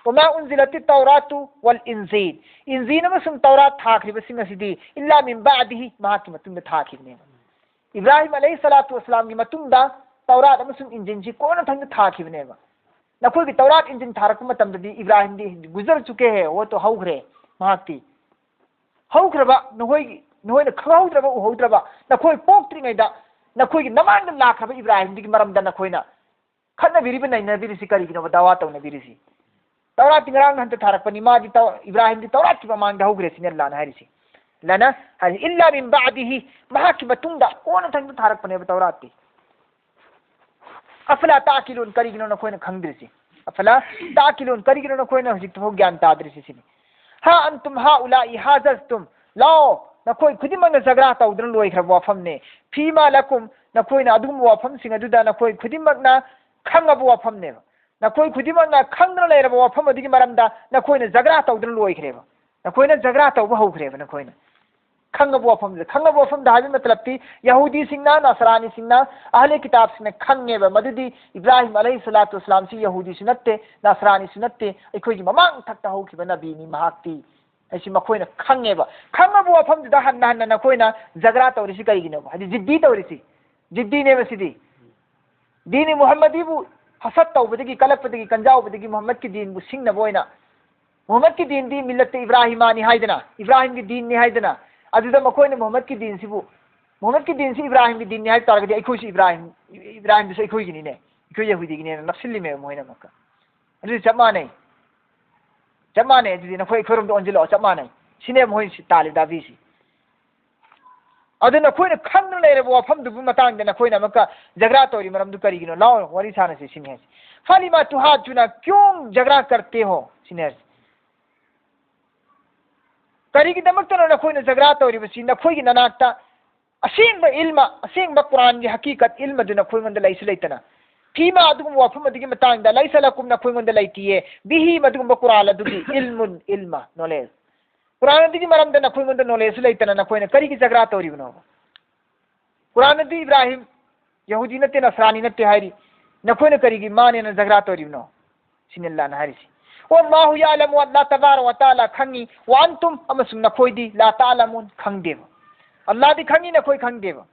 ꯋꯃꯥ ꯎꯟꯖꯤꯂꯇꯤ ꯇꯧꯔꯥꯇꯨ ꯋꯜ ꯏꯟꯖꯤꯜ꯫ ꯏꯟꯖꯤꯜ ꯑꯃꯁꯨꯡ ꯇꯧꯔꯥꯠ ꯊꯥꯈ꯭ꯔꯤꯕꯁꯤꯡ ꯑꯁꯤꯗꯤ ꯏꯜꯂꯥ ꯃꯤꯟ ꯕꯥꯗꯤꯍꯤ, ꯃꯍꯥꯛꯀꯤ ꯃꯇꯨꯡꯗ ꯊꯥꯈꯤꯕꯅꯦꯕ꯫ ꯏꯕ꯭ꯔꯥꯍꯤꯝ ꯑꯂꯩꯍꯤ ꯁꯂꯥꯇꯨ ꯋꯁꯂꯥꯝꯒꯤ ꯃꯇꯨꯡꯗ ꯇꯧꯔꯥꯠ ꯑꯃꯁꯨꯡ ꯏꯟꯖꯤꯜꯁꯤ ꯀꯣꯟꯅ ꯊꯪꯗ ꯊꯥꯈꯤꯕꯅꯦꯕ꯫ ꯅꯈꯣꯏꯒꯤ ꯇꯧꯔꯥꯠ ꯏꯟꯖꯤꯜ ꯊꯥꯔꯛꯄ ꯃꯇꯝꯗꯗꯤ ꯏꯕ꯭ꯔꯥꯍꯤꯝꯗꯤ ꯒꯨꯖꯔ ꯆꯨꯀꯦ ꯍꯦ, ꯍꯣ ꯇꯣ ꯍꯧꯈ꯭ꯔꯦ ꯃꯍꯥꯛꯇꯤ꯫ ꯍꯧꯈ꯭ꯔꯕ, ꯅꯈꯣꯏꯒꯤ, ꯅꯈꯣꯏꯅ ꯈꯪꯍꯧꯗ꯭ꯔꯕ, ꯎꯍꯧꯗ꯭ꯔꯕ, ꯅꯈꯣꯏ ꯄꯣꯛꯇ꯭ꯔꯤꯉꯩꯗ ꯅꯈꯣꯏꯒꯤ ꯅꯃꯥꯡꯗ ꯂꯥꯛꯈ꯭ꯔꯕ ꯏꯕ꯭ꯔꯥꯍꯤꯝꯗꯨꯒꯤ ꯃꯔꯝꯗ ꯅꯈꯣꯏꯅ ꯈꯠꯅꯕꯤꯔꯤꯕ, ꯅꯩꯅꯕꯤꯔꯤꯁꯤ ꯀꯔꯤꯒꯤꯅꯣꯕ? ꯗꯥꯋꯥ ꯇꯧꯅꯕꯤꯔꯤꯁꯤ꯫ ꯇꯧꯔꯥꯠꯇꯤ ꯉꯔꯥꯡ ꯅꯍꯥꯟꯇ ꯊꯥꯔꯛꯄꯅꯤ, ꯃꯥꯗꯤ ꯇꯧ-, ꯏꯕ꯭ꯔꯥꯍꯤꯝꯗꯤ ꯇꯧꯔꯥꯠꯀꯤ ꯃꯃꯥꯡꯗ ꯍꯧꯈ꯭ꯔꯦ ꯁꯤꯅꯤ ꯑꯜꯂꯥꯅ ꯍꯥꯏꯔꯤꯁꯤ꯫ ꯂꯅ ꯍꯥꯏꯔꯤ, "ꯏꯜꯂꯥ ꯃꯤꯟ ꯕꯥꯗꯤꯍꯤ", ꯃꯍꯥꯛꯀꯤ ꯃꯇꯨꯡꯗ ꯀꯣꯟꯅ ꯊꯪꯗ ꯊꯥꯔꯛꯄꯅꯦꯕ ꯇꯧꯔꯥꯠꯇꯤ꯫ "ꯑꯐꯂꯥ ꯇꯥꯀꯤꯂꯨꯟ", ꯀꯔꯤꯒꯤꯅꯣ ꯅꯈꯣꯏꯅ ꯈꯪꯗ꯭ꯔꯤꯁꯤ? "ꯑꯐꯂꯥ ꯇꯥꯀꯤꯂꯨꯟ", ꯀꯔꯤꯒꯤꯅꯣ ꯅꯈꯣꯏꯅ ꯍꯧꯖꯤꯛꯐꯥꯎ ꯒ꯭ꯌꯥꯟ ꯇꯥꯗ꯭ꯔꯤꯁꯤ ꯁꯤꯅꯤ꯫ "ꯍꯥ ꯑꯟꯇꯨꯝ ꯍꯥꯎꯂꯥꯏ ꯍꯥꯖꯖꯇꯨꯝ", ꯂꯥꯛꯑꯣ, ꯅꯈꯣꯏ ꯈꯨꯗꯤꯡꯃꯛꯅ ꯖꯒ꯭ꯔꯥ ꯇꯧꯗꯨꯅ ꯂꯣꯏꯈ꯭ꯔꯕ ꯋꯥꯐꯝꯅꯦ꯫ "ꯐꯤꯃꯥ ꯂꯀꯨꯝ", ꯅꯈꯣꯏꯅ ꯑꯗꯨꯒꯨꯝꯕ ꯋꯥꯐꯝꯁꯤꯡ ꯑꯗꯨꯗ ꯅꯈꯣꯏ ꯈꯨꯗꯤꯡꯃꯛꯅ ꯈꯪꯉꯕ ꯋꯥꯐꯝꯅꯦꯕ꯫ ꯅꯈꯣꯏ ꯈꯨꯗꯤꯡꯃꯛꯅ ꯈꯪꯗꯨꯅ ꯂꯩꯔꯕ ꯋꯥꯐꯝ ꯑꯗꯨꯒꯤ ꯃꯔꯝꯗ ꯅꯈꯣꯏꯅ ꯖꯒ꯭ꯔꯥ ꯇꯧꯗꯨꯅ ꯂꯣꯏꯈ꯭ꯔꯦꯕ꯫ ꯅꯈꯣꯏꯅ ꯖꯒ꯭ꯔꯥ ꯇꯧꯕ ꯍꯧꯈ꯭ꯔꯦꯕ ꯅꯈꯣꯏꯅ꯫ ꯈꯪꯉꯕ ꯋꯥꯐꯝꯗ, ꯈꯪꯉꯕ ꯋꯥꯐꯝꯗ ꯍꯥꯏꯕꯒꯤ ꯃꯇꯂꯕꯇꯤ ꯌꯍꯨꯗꯤꯁꯤꯡꯅ, ꯅꯁꯔꯥꯅꯤꯁꯤꯡꯅ, ꯑꯍꯂꯦ ꯀꯤꯇꯥꯕꯁꯤꯡꯅ ꯈꯪꯉꯦꯕ ꯃꯗꯨꯗꯤ ꯏꯕ꯭ꯔꯥꯍꯤꯝ ꯑꯂꯩꯍꯤ ꯁꯂꯥꯇꯨ ꯋꯁꯂꯥꯝꯁꯤ ꯌꯍꯨꯗꯤꯁꯨ ꯅꯠꯇꯦ, ꯅꯁꯔꯥꯅꯤꯁꯨ ꯅꯠꯇꯦ, ꯑꯩꯈꯣꯏꯒꯤ ꯃꯃꯥꯡ ꯊꯛꯇ ꯍꯧꯈꯤꯕ ꯅꯕꯤꯅꯤ ꯃꯍꯥꯛꯇꯤ꯫ ꯑꯩꯁꯤ ꯃꯈꯣꯏꯅ ꯈꯪꯉꯦꯕ꯫ ꯈꯪꯉꯕ ꯋꯥꯐꯝꯗꯨꯗ ꯍꯟꯅ ꯍꯟꯅ ꯅꯈꯣꯏꯅ ꯖꯒ꯭ꯔꯥ ꯇꯧꯔꯤꯁꯤ ꯀꯩꯒꯤꯅꯣꯕ? ꯍꯥꯏꯗꯤ ꯖꯤꯗꯤ ꯇꯧꯔꯤꯁꯤ꯫ ꯖꯤꯗꯤꯅꯦꯕ ꯁꯤꯗꯤ꯫ ꯗꯤꯅꯤ ꯃꯨꯍꯝꯃꯗꯤꯕꯨ ꯍꯁꯠ ꯇꯧꯕꯗꯒꯤ, ꯀꯜꯂꯛꯄꯗꯒꯤ, ꯀꯟꯖꯥꯎꯕꯗꯒꯤ ꯃꯨꯍꯝꯃꯗꯀꯤ ꯗꯤꯟꯕꯨ ꯁꯤꯡꯅꯕ ꯑꯣꯏꯅ, ꯃꯨꯍꯝꯃꯗꯀꯤ ꯗꯤꯟꯗꯤ ꯃꯤꯜꯂꯠꯇ ꯏꯕ꯭ꯔꯥꯍꯤꯃꯥꯅꯤ ꯍꯥꯏꯗꯅ, ꯏꯕ꯭ꯔꯥꯍꯤꯝꯒꯤ ꯗꯤꯟꯅꯤ ꯍꯥꯏꯗꯅ, ꯑꯗꯨꯗ ꯃꯈꯣꯏꯅ ꯃꯨꯍꯝꯃꯗꯀꯤ ꯗꯤꯟꯁꯤꯕꯨ, ꯃꯨꯍꯝꯃꯗꯀꯤ ꯗꯤꯟꯁꯤ ꯏꯕ꯭ꯔꯥꯍꯤꯝꯒꯤ ꯗꯤꯟꯅꯤ ꯍꯥꯏꯕ ꯇꯥꯔꯒꯗꯤ ꯑꯩꯈꯣꯏꯁꯨ ꯏꯕ꯭ꯔꯥꯍꯤꯝ, ꯏꯕ꯭ꯔꯥꯍꯤꯝꯗꯨꯁꯨ ꯑꯩꯈꯣꯏꯒꯤꯅꯤꯅꯦ, ꯑꯩꯈꯣꯏ ꯌꯍꯨꯗꯤꯒꯤꯅꯦꯅ ꯅꯞꯁꯤꯜꯂꯤꯃꯦꯕ ꯃꯣꯏꯅ ꯑꯃꯨꯛꯀ꯫ ꯑꯗꯨꯗꯤ ꯆꯞ ꯃꯥꯟꯅꯩ, ꯆꯞ ꯃꯥꯟꯅꯩ꯫ ꯑꯗꯨꯗꯤ ꯅꯈꯣꯏ ꯑꯩꯈꯣꯏꯔꯣꯝꯗ ꯑꯣꯟꯁꯤꯜꯂꯛꯑꯣ, ꯆꯞ ꯃꯥꯟꯅꯩ꯫ ꯁꯤꯅꯦꯕ ꯃꯣꯏ ꯁꯤ ꯇꯥꯜꯂꯤ ꯗꯥꯕꯤꯁꯤ꯫ ꯑꯗꯨ ꯅꯈꯣꯏꯅ ꯈꯪꯗꯨꯅ ꯂꯩꯔꯕ ꯋꯥꯐꯝꯗꯨꯒꯤ ꯃꯇꯥꯡꯗ ꯅꯈꯣꯏꯅ ꯑꯃꯨꯛꯀ ꯖꯒ꯭ꯔꯥ ꯇꯧꯔꯤ ꯃꯔꯝꯗꯨ ꯀꯔꯤꯒꯤꯅꯣ? ꯂꯥꯎ, ꯋꯥꯔꯤ ꯁꯥꯟꯅꯁꯤ ꯁꯤꯅꯤ ꯍꯥꯏꯁꯦ꯫ "ꯐꯥꯂꯤꯃꯥ ꯇꯨꯍꯥꯖꯨꯅ ꯀ꯭ꯌꯣꯡ ꯖꯒ꯭ꯔꯥ ꯀꯔꯇꯦ ꯍꯣ?" ꯁꯤꯅꯤ ꯍꯥꯏꯁꯦ꯫ ꯀꯔꯤꯒꯤꯗꯃꯛꯇꯅꯣ ꯅꯈꯣꯏꯅ ꯖꯒ꯭ꯔꯥ ꯇꯧꯔꯤꯕꯁꯤ? ꯅꯈꯣꯏꯒꯤ ꯅꯅꯥꯛꯇ ꯑꯁꯦꯡꯕ ꯏꯜꯃ, ꯑꯁꯦꯡꯕ ꯀꯨꯔꯥꯟꯒꯤ ꯍꯀꯤꯀꯠ ꯏꯜꯃ ꯑꯗꯨ ꯅꯈꯣꯏꯉꯣꯟꯗ ꯂꯩꯁꯨ ꯂꯩꯇꯅ, ꯐꯤꯃꯥ ꯑꯗꯨꯒꯨꯝꯕ ꯋꯥꯐꯝ ꯑꯗꯨꯒꯤ ꯃꯇꯥꯡꯗ, ꯂꯩꯁ ꯂꯀꯨꯝ ꯅꯈꯣꯏꯉꯣꯟꯗ ꯂꯩꯇꯤꯌꯦ, ꯕꯤꯍꯤ ꯃꯗꯨꯒꯨꯝꯕ ꯀꯨꯔꯥꯟ ꯑꯗꯨꯒꯤ ꯏꯜꯃꯨꯟ, ꯏꯜꯃ, ꯅꯣꯂꯦꯖ꯫ ꯀꯨꯔꯥꯟ ꯑꯗꯨꯒꯤ ꯃꯔꯝꯗ ꯅꯈꯣꯏꯉꯣꯟꯗ ꯅꯣꯂꯦꯖꯁꯨ ꯂꯩꯇꯅ ꯅꯈꯣꯏꯅ ꯀꯔꯤꯒꯤ ꯖꯒ꯭ꯔꯥ ꯇꯧꯔꯤꯕꯅꯣꯕ? ꯀꯨꯔꯥꯟ ꯑꯗꯨ ꯏꯕ꯭ꯔꯥꯍꯤꯝ ꯌꯍꯨꯗꯤ ꯅꯠꯇꯦ, ꯅꯁꯔꯥꯅꯤ ꯅꯠꯇꯦ ꯍꯥꯏꯔꯤ, ꯅꯈꯣꯏꯅ ꯀꯔꯤꯒꯤ ꯃꯥꯅꯦꯅ ꯖꯒ꯭ꯔꯥ ꯇꯧꯔꯤꯕꯅꯣ? ꯁꯤꯅꯤ ꯑꯜꯂꯥꯍꯅ ꯍꯥꯏꯔꯤꯁꯤ꯫ "ꯋꯥꯜꯂꯥꯍꯨ ꯌꯥꯂꯃꯨ", ꯑꯜꯂꯥꯍ ꯇꯕꯥꯔꯛ ꯋ ꯇꯥꯂꯥ ꯈꯪꯉꯤ, "ꯋ ꯑꯟꯇꯨꯝ", ꯑꯃꯁꯨꯡ ꯅꯈꯣꯏꯗꯤ, "ꯂꯥ ꯇꯥꯂꯃꯨꯟ", ꯈꯪꯗꯦꯕ꯫ ꯑꯜꯂꯥꯍꯗꯤ ꯈꯪꯉꯤ, ꯅꯈꯣꯏ ꯈꯪꯗꯦꯕ꯫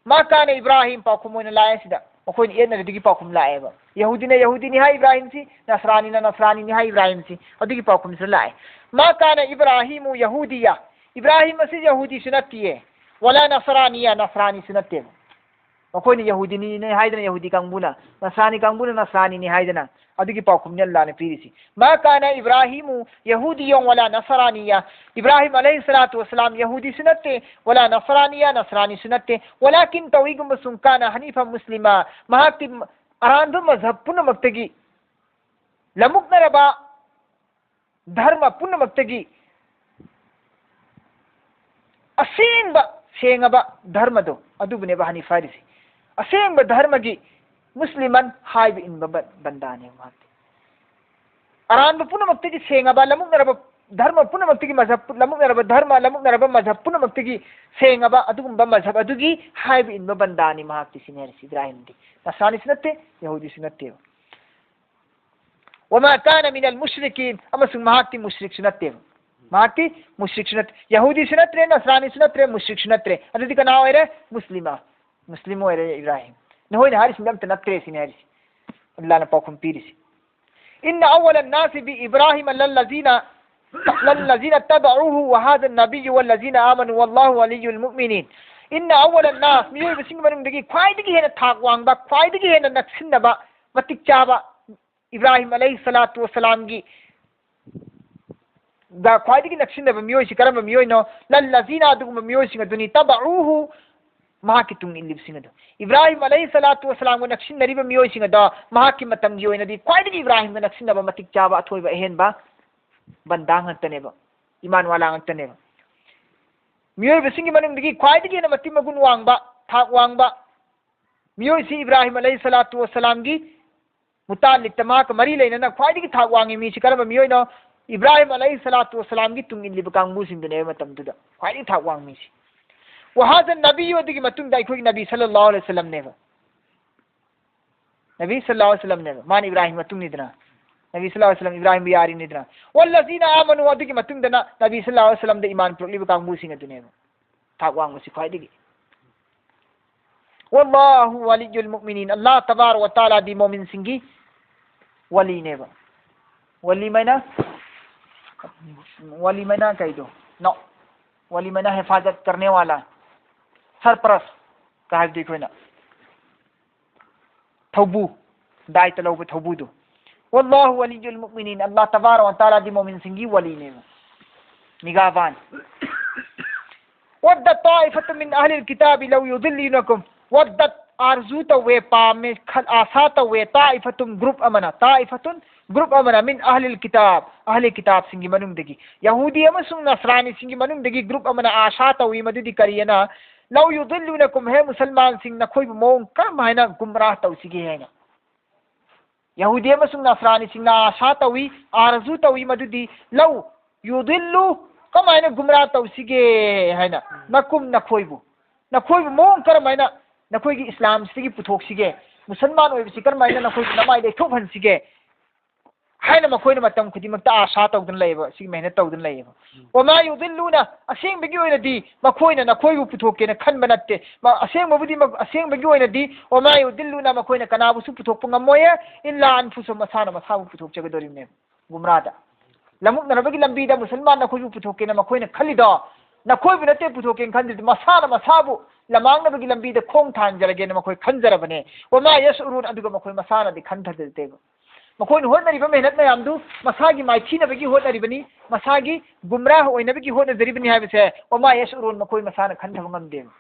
"ꯃꯥ ꯀꯥꯅ ꯏꯕ꯭ꯔꯥꯍꯤꯝ", ꯄꯥꯎꯈꯨꯝ ꯑꯣꯏꯅ ꯂꯥꯛꯑꯦ ꯁꯤꯗ, ꯃꯈꯣꯏꯅ ꯌꯦꯠꯅꯔꯤꯗꯨꯒꯤ ꯄꯥꯎꯈꯨꯝ ꯂꯥꯛꯑꯦꯕ꯫ ꯌꯍꯨꯗꯤꯅ ꯌꯍꯨꯗꯤꯅꯤ ꯍꯥꯏ ꯏꯕ꯭ꯔꯥꯍꯤꯝꯁꯤ, ꯅꯁꯔꯥꯅꯤꯅ ꯅꯁꯔꯥꯅꯤꯅꯤ ꯍꯥꯏ ꯏꯕ꯭ꯔꯥꯍꯤꯝꯁꯤ, ꯑꯗꯨꯒꯤ ꯄꯥꯎꯈꯨꯝꯁꯤꯗ ꯂꯥꯛꯑꯦ꯫ "ꯃꯥ ꯀꯥꯅ ꯏꯕ꯭ꯔꯥꯍꯤꯃꯨ ꯌꯍꯨꯗꯤꯌꯥ", ꯏꯕ꯭ꯔꯥꯍꯤꯝ ꯑꯁꯤ ꯌꯍꯨꯗꯤꯁꯨ ꯅꯠꯇꯤꯌꯦ, "ꯋꯥꯂꯥ ꯅꯁꯔꯥꯅꯤꯌꯥ", ꯅꯁꯔꯥꯅꯤꯁꯨ ꯅꯠꯇꯦꯕ꯫ ꯃꯈꯣꯏꯅ ꯌꯍꯨꯗꯤꯅꯤ ꯍꯥꯏꯗꯅ ꯌꯍꯨꯗꯤ ꯀꯥꯡꯕꯨꯅ, ꯅꯁꯔꯥꯅꯤ ꯀꯥꯡꯕꯨꯅ ꯅꯁꯔꯥꯅꯤꯅꯤ ꯍꯥꯏꯗꯅ, ꯑꯗꯨꯒꯤ ꯄꯥꯎꯈꯨꯝꯅꯤ ꯑꯜꯂꯥꯍꯅ ꯄꯤꯔꯤꯁꯤ꯫ "ꯃꯥ ꯀꯥꯅ ꯏꯕ꯭ꯔꯥꯍꯤꯃꯨ ꯌꯍꯨꯗꯤꯌꯣꯡ ꯋꯥꯂꯥ ꯅꯁꯔꯥꯅꯤꯌꯥ", ꯏꯕ꯭ꯔꯥꯍꯤꯝ ꯑꯂꯩꯍꯤ ꯁꯂꯥꯇꯨ ꯋꯁꯁꯂꯥꯝ ꯌꯍꯨꯗꯤꯁꯨ ꯅꯠꯇꯦ, "ꯋꯥꯂꯥ ꯅꯁꯔꯥꯅꯤꯌꯥ", ꯅꯁꯔꯥꯅꯤꯁꯨ ꯅꯠꯇꯦ, "ꯋꯥꯂꯥꯀꯤꯟ", ꯇꯧꯏꯒꯨꯝꯕꯁꯨꯡ, "ꯀꯥꯅ ꯍꯅꯤꯐ ꯃꯨꯁꯂꯤꯃꯥ", ꯃꯍꯥꯛꯇꯤ ꯑꯔꯥꯟꯕ ꯃꯖꯍꯕ ꯄꯨꯝꯅꯃꯛꯇꯒꯤ, ꯂꯃꯨꯛꯅꯔꯕ ꯙꯔꯃ ꯄꯨꯝꯅꯃꯛꯇꯒꯤ ꯑꯁꯦꯡꯕ ꯁꯦꯡꯉꯕ ꯙꯔꯃꯗꯣ ꯑꯗꯨꯕꯨꯅꯦꯕ ꯍꯅꯤꯐ ꯍꯥꯏꯔꯤꯁꯤ꯫ ꯑꯁꯦꯡꯕ ꯙꯔꯃꯒꯤ ꯃꯨꯁꯂꯤꯃꯟ ꯍꯥꯏꯕ ꯏꯟꯕ ꯕ-, ꯕꯟꯗꯥꯅꯦꯕ ꯃꯍꯥꯛꯇꯤ꯫ ꯑꯔꯥꯟꯕ ꯄꯨꯝꯅꯃꯛꯇꯒꯤ ꯁꯦꯡꯉꯕ, ꯂꯃꯨꯛꯅꯔꯕ ꯙꯔꯃ ꯄꯨꯝꯅꯃꯛꯇꯒꯤ ꯃꯖꯍꯕ, ꯂꯃꯨꯛꯅꯔꯕ ꯙꯔꯃ, ꯂꯃꯨꯛꯅꯔꯕ ꯃꯖꯍꯕ ꯄꯨꯝꯅꯃꯛꯇꯒꯤ ꯁꯦꯡꯉꯕ ꯑꯗꯨꯒꯨꯝꯕ ꯃꯖꯍꯕ ꯑꯗꯨꯒꯤ ꯍꯥꯏꯕ ꯏꯟꯕ ꯕꯟꯗꯥꯅꯤ ꯃꯍꯥꯛꯇꯤ, ꯁꯤꯅꯤ ꯍꯥꯏꯔꯤꯁꯤ ꯏꯕ꯭ꯔꯥꯍꯤꯝꯗꯤ꯫ ꯅꯁꯔꯥꯅꯤꯁꯨ ꯅꯠꯇꯦ, ꯌꯍꯨꯗꯤꯁꯨ ꯅꯠꯇꯦꯕ꯫ "ꯋꯃꯥ ꯀꯥꯅ ꯃꯤꯅꯜ ꯃꯨꯁ꯭ꯔꯤꯀꯤꯟ", ꯑꯃꯁꯨꯡ ꯃꯍꯥꯛꯇꯤ ꯃꯨꯁ꯭ꯔꯤꯛꯁꯨ ꯅꯠꯇꯦꯕ꯫ ꯃꯍꯥꯛꯇꯤ ꯃꯨꯁ꯭ꯔꯤꯛꯁꯨ ꯅꯠꯇꯦ, ꯌꯍꯨꯗꯤꯁꯨ ꯅꯠꯇ꯭ꯔꯦ, ꯅꯁꯔꯥꯅꯤꯁꯨ ꯅꯠꯇ꯭ꯔꯦ, ꯃꯨꯁ꯭ꯔꯤꯛꯁꯨ ꯅꯠꯇ꯭ꯔꯦ꯫ ꯑꯗꯨꯗꯤ ꯀꯅꯥ ꯑꯣꯏꯔꯦ? ꯃꯨꯁꯂꯤꯃ, ꯃꯨꯁꯂꯤꯝ ꯑꯣꯏꯔꯦ ꯏꯕ꯭ꯔꯥꯍꯤꯝ꯫ ꯅꯈꯣꯏꯅ ꯍꯥꯏꯔꯤꯁꯤꯡꯗꯣ ꯑꯝꯇ ꯅꯠꯇ꯭ꯔꯦ ꯁꯤꯅꯤ ꯍꯥꯏꯔꯤꯁꯤ꯫ ꯑꯜꯂꯥꯍꯅ ꯄꯥꯎꯈꯨꯝ ꯄꯤꯔꯤꯁꯤ꯫ "ꯏꯟꯅ ꯑꯋ꯭ꯋꯂꯟ ꯅꯥꯁꯤ ꯕꯤ ꯏꯕ꯭ꯔꯥꯍꯤꯃ ꯂꯜꯂꯖꯤꯅ, ꯂꯜꯂꯖꯤꯅ ꯇꯕꯎꯍꯨ ꯋꯍꯥꯗ ꯅꯕꯤꯌꯨ ꯋꯜꯂꯖꯤꯅ ꯑꯥꯃꯅꯨ ꯋꯜꯂꯥꯍꯨ ꯋꯂꯤꯌꯨꯜ ꯃꯨꯑꯃꯤꯅꯤꯟ." "ꯏꯟꯅ ꯑꯋ꯭ꯋꯂꯟ ꯅꯥꯁ", ꯃꯤꯑꯣꯏꯕꯁꯤꯡꯒꯤ ꯃꯅꯨꯡꯗꯒꯤ ꯈ꯭ꯋꯥꯏꯗꯒꯤ ꯍꯦꯟꯅ ꯊꯥꯛ ꯋꯥꯡꯕ, ꯈ꯭ꯋꯥꯏꯗꯒꯤ ꯍꯦꯟꯅ ꯅꯛꯁꯤꯟꯅꯕ, ꯃꯇꯤꯛ ꯆꯥꯕ, ꯏꯕ꯭ꯔꯥꯍꯤꯝ ꯑꯂꯩꯍꯤ ꯁꯂꯥꯇꯨ ꯋꯁꯁꯂꯥꯝꯒꯤ ꯗ ꯈ꯭ꯋꯥꯏꯗꯒꯤ ꯅꯛꯁꯤꯟꯅꯕ ꯃꯤꯑꯣꯏꯁꯤ ꯀꯔꯝꯕ ꯃꯤꯑꯣꯏꯅꯣ? "ꯂꯜꯂꯖꯤꯅ", ꯑꯗꯨꯒꯨꯝꯕ ꯃꯤꯑꯣꯏꯁꯤꯡ ꯑꯗꯨꯅꯤ, "ꯇꯕꯎꯍꯨ", ꯃꯍꯥꯛꯀꯤ ꯇꯨꯡ ꯏꯜꯂꯤꯕꯁꯤꯡ ꯑꯗꯨ꯫ ꯏꯕ꯭ꯔꯥꯍꯤꯝ ꯑꯂꯩꯍꯤ ꯁꯂꯥꯇꯨ ꯋꯁꯁꯂꯥꯝꯒ ꯅꯛꯁꯤꯟꯅꯔꯤꯕ ꯃꯤꯑꯣꯏꯁꯤꯡ ꯑꯗꯣ ꯃꯍꯥꯛꯀꯤ ꯃꯇꯝꯒꯤ ꯑꯣꯏꯅꯗꯤ ꯈ꯭ꯋꯥꯏꯗꯒꯤ ꯏꯕ꯭ꯔꯥꯍꯤꯝꯒ ꯅꯛꯁꯤꯟꯅꯕ ꯃꯇꯤꯛ ꯆꯥꯕ ꯑꯊꯣꯏꯕ ꯑꯍꯦꯟꯕ ꯕꯟꯗꯥ ꯉꯥꯛꯇꯅꯦꯕ꯫ ꯏꯃꯥꯟ ꯋꯥꯂꯥ ꯉꯥꯛꯇꯅꯦꯕ꯫ ꯃꯤꯑꯣꯏꯕꯁꯤꯡꯒꯤ ꯃꯅꯨꯡꯗꯒꯤ ꯈ꯭ꯋꯥꯏꯗꯒꯤ ꯍꯦꯟꯅ ꯃꯇꯤꯛ ꯃꯒꯨꯟ ꯋꯥꯡꯕ, ꯊꯥꯛ ꯋꯥꯡꯕ ꯃꯤꯑꯣꯏꯁꯤ ꯏꯕ꯭ꯔꯥꯍꯤꯝ ꯑꯂꯩꯍꯤ ꯁꯂꯥꯇꯨ ꯋꯁꯂꯥꯝꯒꯤ ꯃꯨꯇꯥꯂꯤꯛꯇ, ꯃꯍꯥꯛꯀ ꯃꯔꯤ ꯂꯩꯅꯅ ꯈ꯭ꯋꯥꯏꯗꯒꯤ ꯊꯥꯛ ꯋꯥꯡꯉꯤ ꯃꯤꯁꯤ ꯀꯔꯝꯕ ꯃꯤꯑꯣꯏꯅꯣ? ꯏꯕ꯭ꯔꯥꯍꯤꯝ ꯑꯂꯩꯍꯤ ꯁꯂꯥꯇꯨ ꯋꯁꯂꯥꯝꯒꯤ ꯇꯨꯡ ꯏꯜꯂꯤꯕ ꯀꯥꯡꯕꯨꯁꯤꯡꯗꯨꯅꯦꯕ ꯃꯇꯝꯗꯨꯗ ꯈ꯭ꯋꯥꯏꯗꯒꯤ ꯊꯥꯛ ꯋꯥꯡꯕ ꯃꯤꯁꯤ꯫ ꯋꯍꯥꯖ ꯅꯕꯤꯌꯨ, ꯑꯗꯨꯒꯤ ꯃꯇꯨꯡꯗ ꯑꯩꯈꯣꯏꯒꯤ ꯅꯕꯤ ꯁꯜꯂꯜꯂꯥꯍꯨ ꯑꯂꯩꯍꯤ ꯋꯁꯜꯂꯝꯅꯦꯕ꯫ ꯅꯕꯤ ꯁꯜꯂꯜꯂꯥꯍꯨ ꯑꯂꯩꯍꯤ ꯋꯁꯜꯂꯝꯅꯦꯕ꯫ ꯃꯥꯅ ꯏꯕ꯭ꯔꯥꯍꯤꯝ ꯃꯇꯨꯡꯅꯤꯗꯅ꯫ ꯅꯕꯤ ꯁꯜꯂꯜꯂꯥꯍꯨ ꯑꯂꯩꯍꯤ ꯋꯁꯜꯂꯝ ꯏꯕ꯭ꯔꯥꯍꯤꯝꯕꯨ ꯌꯥꯔꯤꯅꯤꯗꯅ꯫ ꯋꯜꯂꯖꯤꯅ ꯑꯥꯃꯅꯨ, ꯑꯗꯨꯒꯤ ꯃꯇꯨꯡꯗꯅ ꯅꯕꯤ ꯁꯜꯂꯜꯂꯥꯍꯨ ꯑꯂꯩꯍꯤ ꯋꯁꯜꯂꯝꯗ ꯏꯃꯥꯟ ꯄꯨꯔꯛꯂꯤꯕ ꯀꯥꯡꯕꯨꯁꯤꯡ ꯑꯗꯨꯅꯦꯕ ꯊꯥꯛ ꯋꯥꯡꯕꯁꯤ ꯈ꯭ꯋꯥꯏꯗꯒꯤ꯫ ꯋꯜꯂꯥꯍꯨ ꯋꯥꯂꯤꯌꯨꯜ ꯃꯨꯑꯃꯤꯅꯤꯟ, ꯑꯜꯂꯥꯍ ꯇꯕꯥꯔꯛ ꯋ ꯇꯥꯂꯥꯗꯤ ꯃꯣꯃꯤꯟꯁꯤꯡꯒꯤ ꯋꯥꯂꯤꯅꯦꯕ꯫ ꯋꯥꯂꯤ ꯃꯥꯏꯅ, ꯋꯥꯂꯤ ꯃꯥꯏꯅ ꯀꯩꯗꯣ? ꯅꯣ꯫ ꯋꯥꯂꯤ ꯃꯥꯏꯅ ꯍꯤꯐꯥꯖꯠ ꯀꯔꯅꯦ ꯋꯥꯂꯥ, ꯁꯔꯄ꯭ꯔꯁ ꯀ ꯍꯥꯏꯕꯗꯤ ꯑꯩꯈꯣꯏꯅ ꯊꯧꯕꯨ, ꯗꯥꯏꯇ ꯂꯧꯕ ꯊꯧꯕꯨꯗꯨ꯫ ꯋꯜꯂꯥꯍꯨ ꯋꯥꯂꯤꯌꯨꯜ ꯃꯨꯑꯃꯤꯅꯤꯟ, ꯑꯜꯂꯥꯍ ꯇꯕꯥꯔꯛ ꯋ ꯇꯥꯂꯥꯗꯤ ꯃꯣꯃꯤꯟꯁꯤꯡꯒꯤ ꯋꯥꯂꯤꯅꯦꯕ, ꯅꯤꯒꯥꯕꯥꯟ꯫ ودت طائفة من أهل الكتاب لو يضلونكم. ودت, ꯑꯥꯔꯖꯨ ꯇꯧꯋꯦ, ꯄꯥꯝꯃꯦ, ꯈꯜ-, ꯑꯥꯁꯥ ꯇꯧꯋꯦ, ꯇꯥꯏꯐꯇꯨꯟ, ꯒ꯭ꯔꯨꯞ ꯑꯃꯅ, ꯇꯥꯏꯐꯇꯨꯟ, ꯒ꯭ꯔꯨꯞ ꯑꯃꯅ, ꯃꯤꯟ ꯑꯍꯂꯤꯜ ꯀꯤꯇꯥꯕ, ꯑꯍꯂꯤ ꯀꯤꯇꯥꯕꯁꯤꯡꯒꯤ ꯃꯅꯨꯡꯗꯒꯤ, ꯌꯍꯨꯗꯤ ꯑꯃꯁꯨꯡ ꯅꯁꯔꯥꯅꯤꯁꯤꯡꯒꯤ ꯃꯅꯨꯡꯗꯒꯤ ꯒ꯭ꯔꯨꯞ ꯑꯃꯅ ꯑꯥꯁꯥ ꯇꯧꯏ, ꯃꯗꯨꯗꯤ ꯀꯔꯤꯑꯅ? ꯂꯧ ꯌꯨꯗꯤꯜꯂꯨꯅꯀꯨꯝ, ꯍꯦ ꯃꯨꯁꯜꯃꯥꯟꯁꯤꯡ, ꯅꯈꯣꯏꯕꯨ ꯃꯑꯣꯡ ꯀꯔꯝ ꯍꯥꯏꯅ ꯒꯨꯝꯔꯥꯍ ꯇꯧꯁꯤꯒꯦ ꯍꯥꯏꯅ꯫ ꯌꯍꯨꯗꯤ ꯑꯃꯁꯨꯡ ꯅꯁꯔꯥꯅꯤꯁꯤꯡꯅ ꯑꯥꯁꯥ ꯇꯧꯏ, ꯑꯥꯔꯖꯨ ꯇꯧꯏ, ꯃꯗꯨꯗꯤ ꯂꯧ ꯌꯨꯗꯤꯜꯂꯨ, ꯀꯃꯥꯏꯅ ꯒꯨꯝꯔꯥ ꯇꯧꯁꯤꯒꯦ ꯍꯥꯏꯅ, ꯅꯀꯨꯝ, ꯅꯈꯣꯏꯕꯨ, ꯅꯈꯣꯏꯕꯨ ꯃꯑꯣꯡ ꯀꯔꯝ ꯍꯥꯏꯅ ꯅꯈꯣꯏꯒꯤ ꯏꯁꯂꯥꯝꯁꯤꯗꯒꯤ ꯄꯨꯊꯣꯛꯁꯤꯒꯦ, ꯃꯨꯁꯜꯃꯥꯟ ꯑꯣꯏꯕꯁꯤ ꯀꯔꯝ ꯍꯥꯏꯅ ꯅꯈꯣꯏꯒꯤ ꯅꯃꯥꯏ ꯂꯩꯊꯣꯛꯍꯟꯁꯤꯒꯦ ꯍꯥꯏꯅ ꯃꯈꯣꯏꯅ ꯃꯇꯝ ꯈꯨꯗꯤꯡꯃꯛꯇ ꯑꯥꯁꯥ ꯇꯧꯗꯨꯅ ꯂꯩꯌꯦꯕ, ꯁꯤꯒꯤ ꯃꯦꯍꯅꯠ ꯇꯧꯗꯨꯅ ꯂꯩꯌꯦꯕ꯫ ꯎꯝ꯫ ꯋꯃꯥ ꯌꯨꯗꯤꯜꯂꯨꯅ, ꯑꯁꯦꯡꯕꯒꯤ ꯑꯣꯏꯅꯗꯤ ꯃꯈꯣꯏꯅ ꯅꯈꯣꯏꯕꯨ ꯄꯨꯊꯣꯛꯀꯦꯅ ꯈꯟꯕ ꯅꯠꯇꯦ꯫ ꯃ-, ꯑꯁꯦꯡꯕꯕꯨꯗꯤ ꯃ-, ꯑꯁꯦꯡꯕꯒꯤ ꯑꯣꯏꯅꯗꯤ ꯋꯃꯥ ꯌꯨꯗꯤꯜꯂꯨꯅ, ꯃꯈꯣꯏꯅ ꯀꯅꯥꯕꯨꯁꯨ ꯄꯨꯊꯣꯛꯄ ꯉꯝꯃꯣꯏꯌꯦ, ꯏꯜꯂꯥ ꯑꯟꯐꯨꯁꯍꯨꯝ, ꯃꯁꯥꯅ ꯃꯁꯥꯕꯨ ꯄꯨꯊꯣꯛꯆꯒꯗꯧꯔꯤꯕꯅꯦꯕ꯫ ꯒꯨꯝꯔꯥꯗ, ꯂꯝꯃꯨꯛꯅꯔꯕꯒꯤ ꯂꯝꯕꯤꯗ ꯃꯨꯁꯜꯃꯥꯟ ꯅꯈꯣꯏꯕꯨ ꯄꯨꯊꯣꯛꯀꯦꯅ ꯃꯈꯣꯏꯅ ꯈꯜꯂꯤꯗꯣ, ꯅꯈꯣꯏꯕꯨ ꯅꯠꯇꯦ ꯄꯨꯊꯣꯛꯀꯦꯅ ꯈꯟꯗ꯭ꯔꯤꯗꯣ, ꯃꯁꯥꯅ ꯃꯁꯥꯕꯨ ꯂꯃꯥꯡꯅꯕꯒꯤ ꯂꯝꯕꯤꯗ ꯈꯣꯡ ꯊꯥꯡꯖꯔꯒꯦꯅ ꯃꯈꯣꯏ ꯈꯟꯖꯔꯕꯅꯦ꯫ ꯋꯃꯥ ꯌꯁꯎꯔꯨꯟ, ꯑꯗꯨꯒ ꯃꯈꯣꯏ ꯃꯁꯥꯅꯗꯤ ꯈꯟꯊꯗꯦꯕ꯫ ꯃꯈꯣꯏꯅ ꯍꯣꯠꯅꯔꯤꯕ ꯃꯦꯍꯅꯠ ꯃꯌꯥꯝꯗꯨ ꯃꯁꯥꯒꯤ ꯃꯥꯏꯊꯤꯅꯕꯒꯤ ꯍꯣꯠꯅꯔꯤꯕꯅꯤ, ꯃꯁꯥꯒꯤ ꯒꯨꯝꯔꯥꯍ ꯑꯣꯏꯅꯕꯒꯤ ꯍꯣꯠꯅꯖꯔꯤꯕꯅꯤ ꯍꯥꯏꯕꯁꯦ ꯋꯃꯥ ꯌꯁꯎꯔꯨꯟ, ꯃꯈꯣꯏ ꯃꯁꯥꯅ ꯈꯟꯊꯕ ꯉꯝꯗꯦꯕ꯫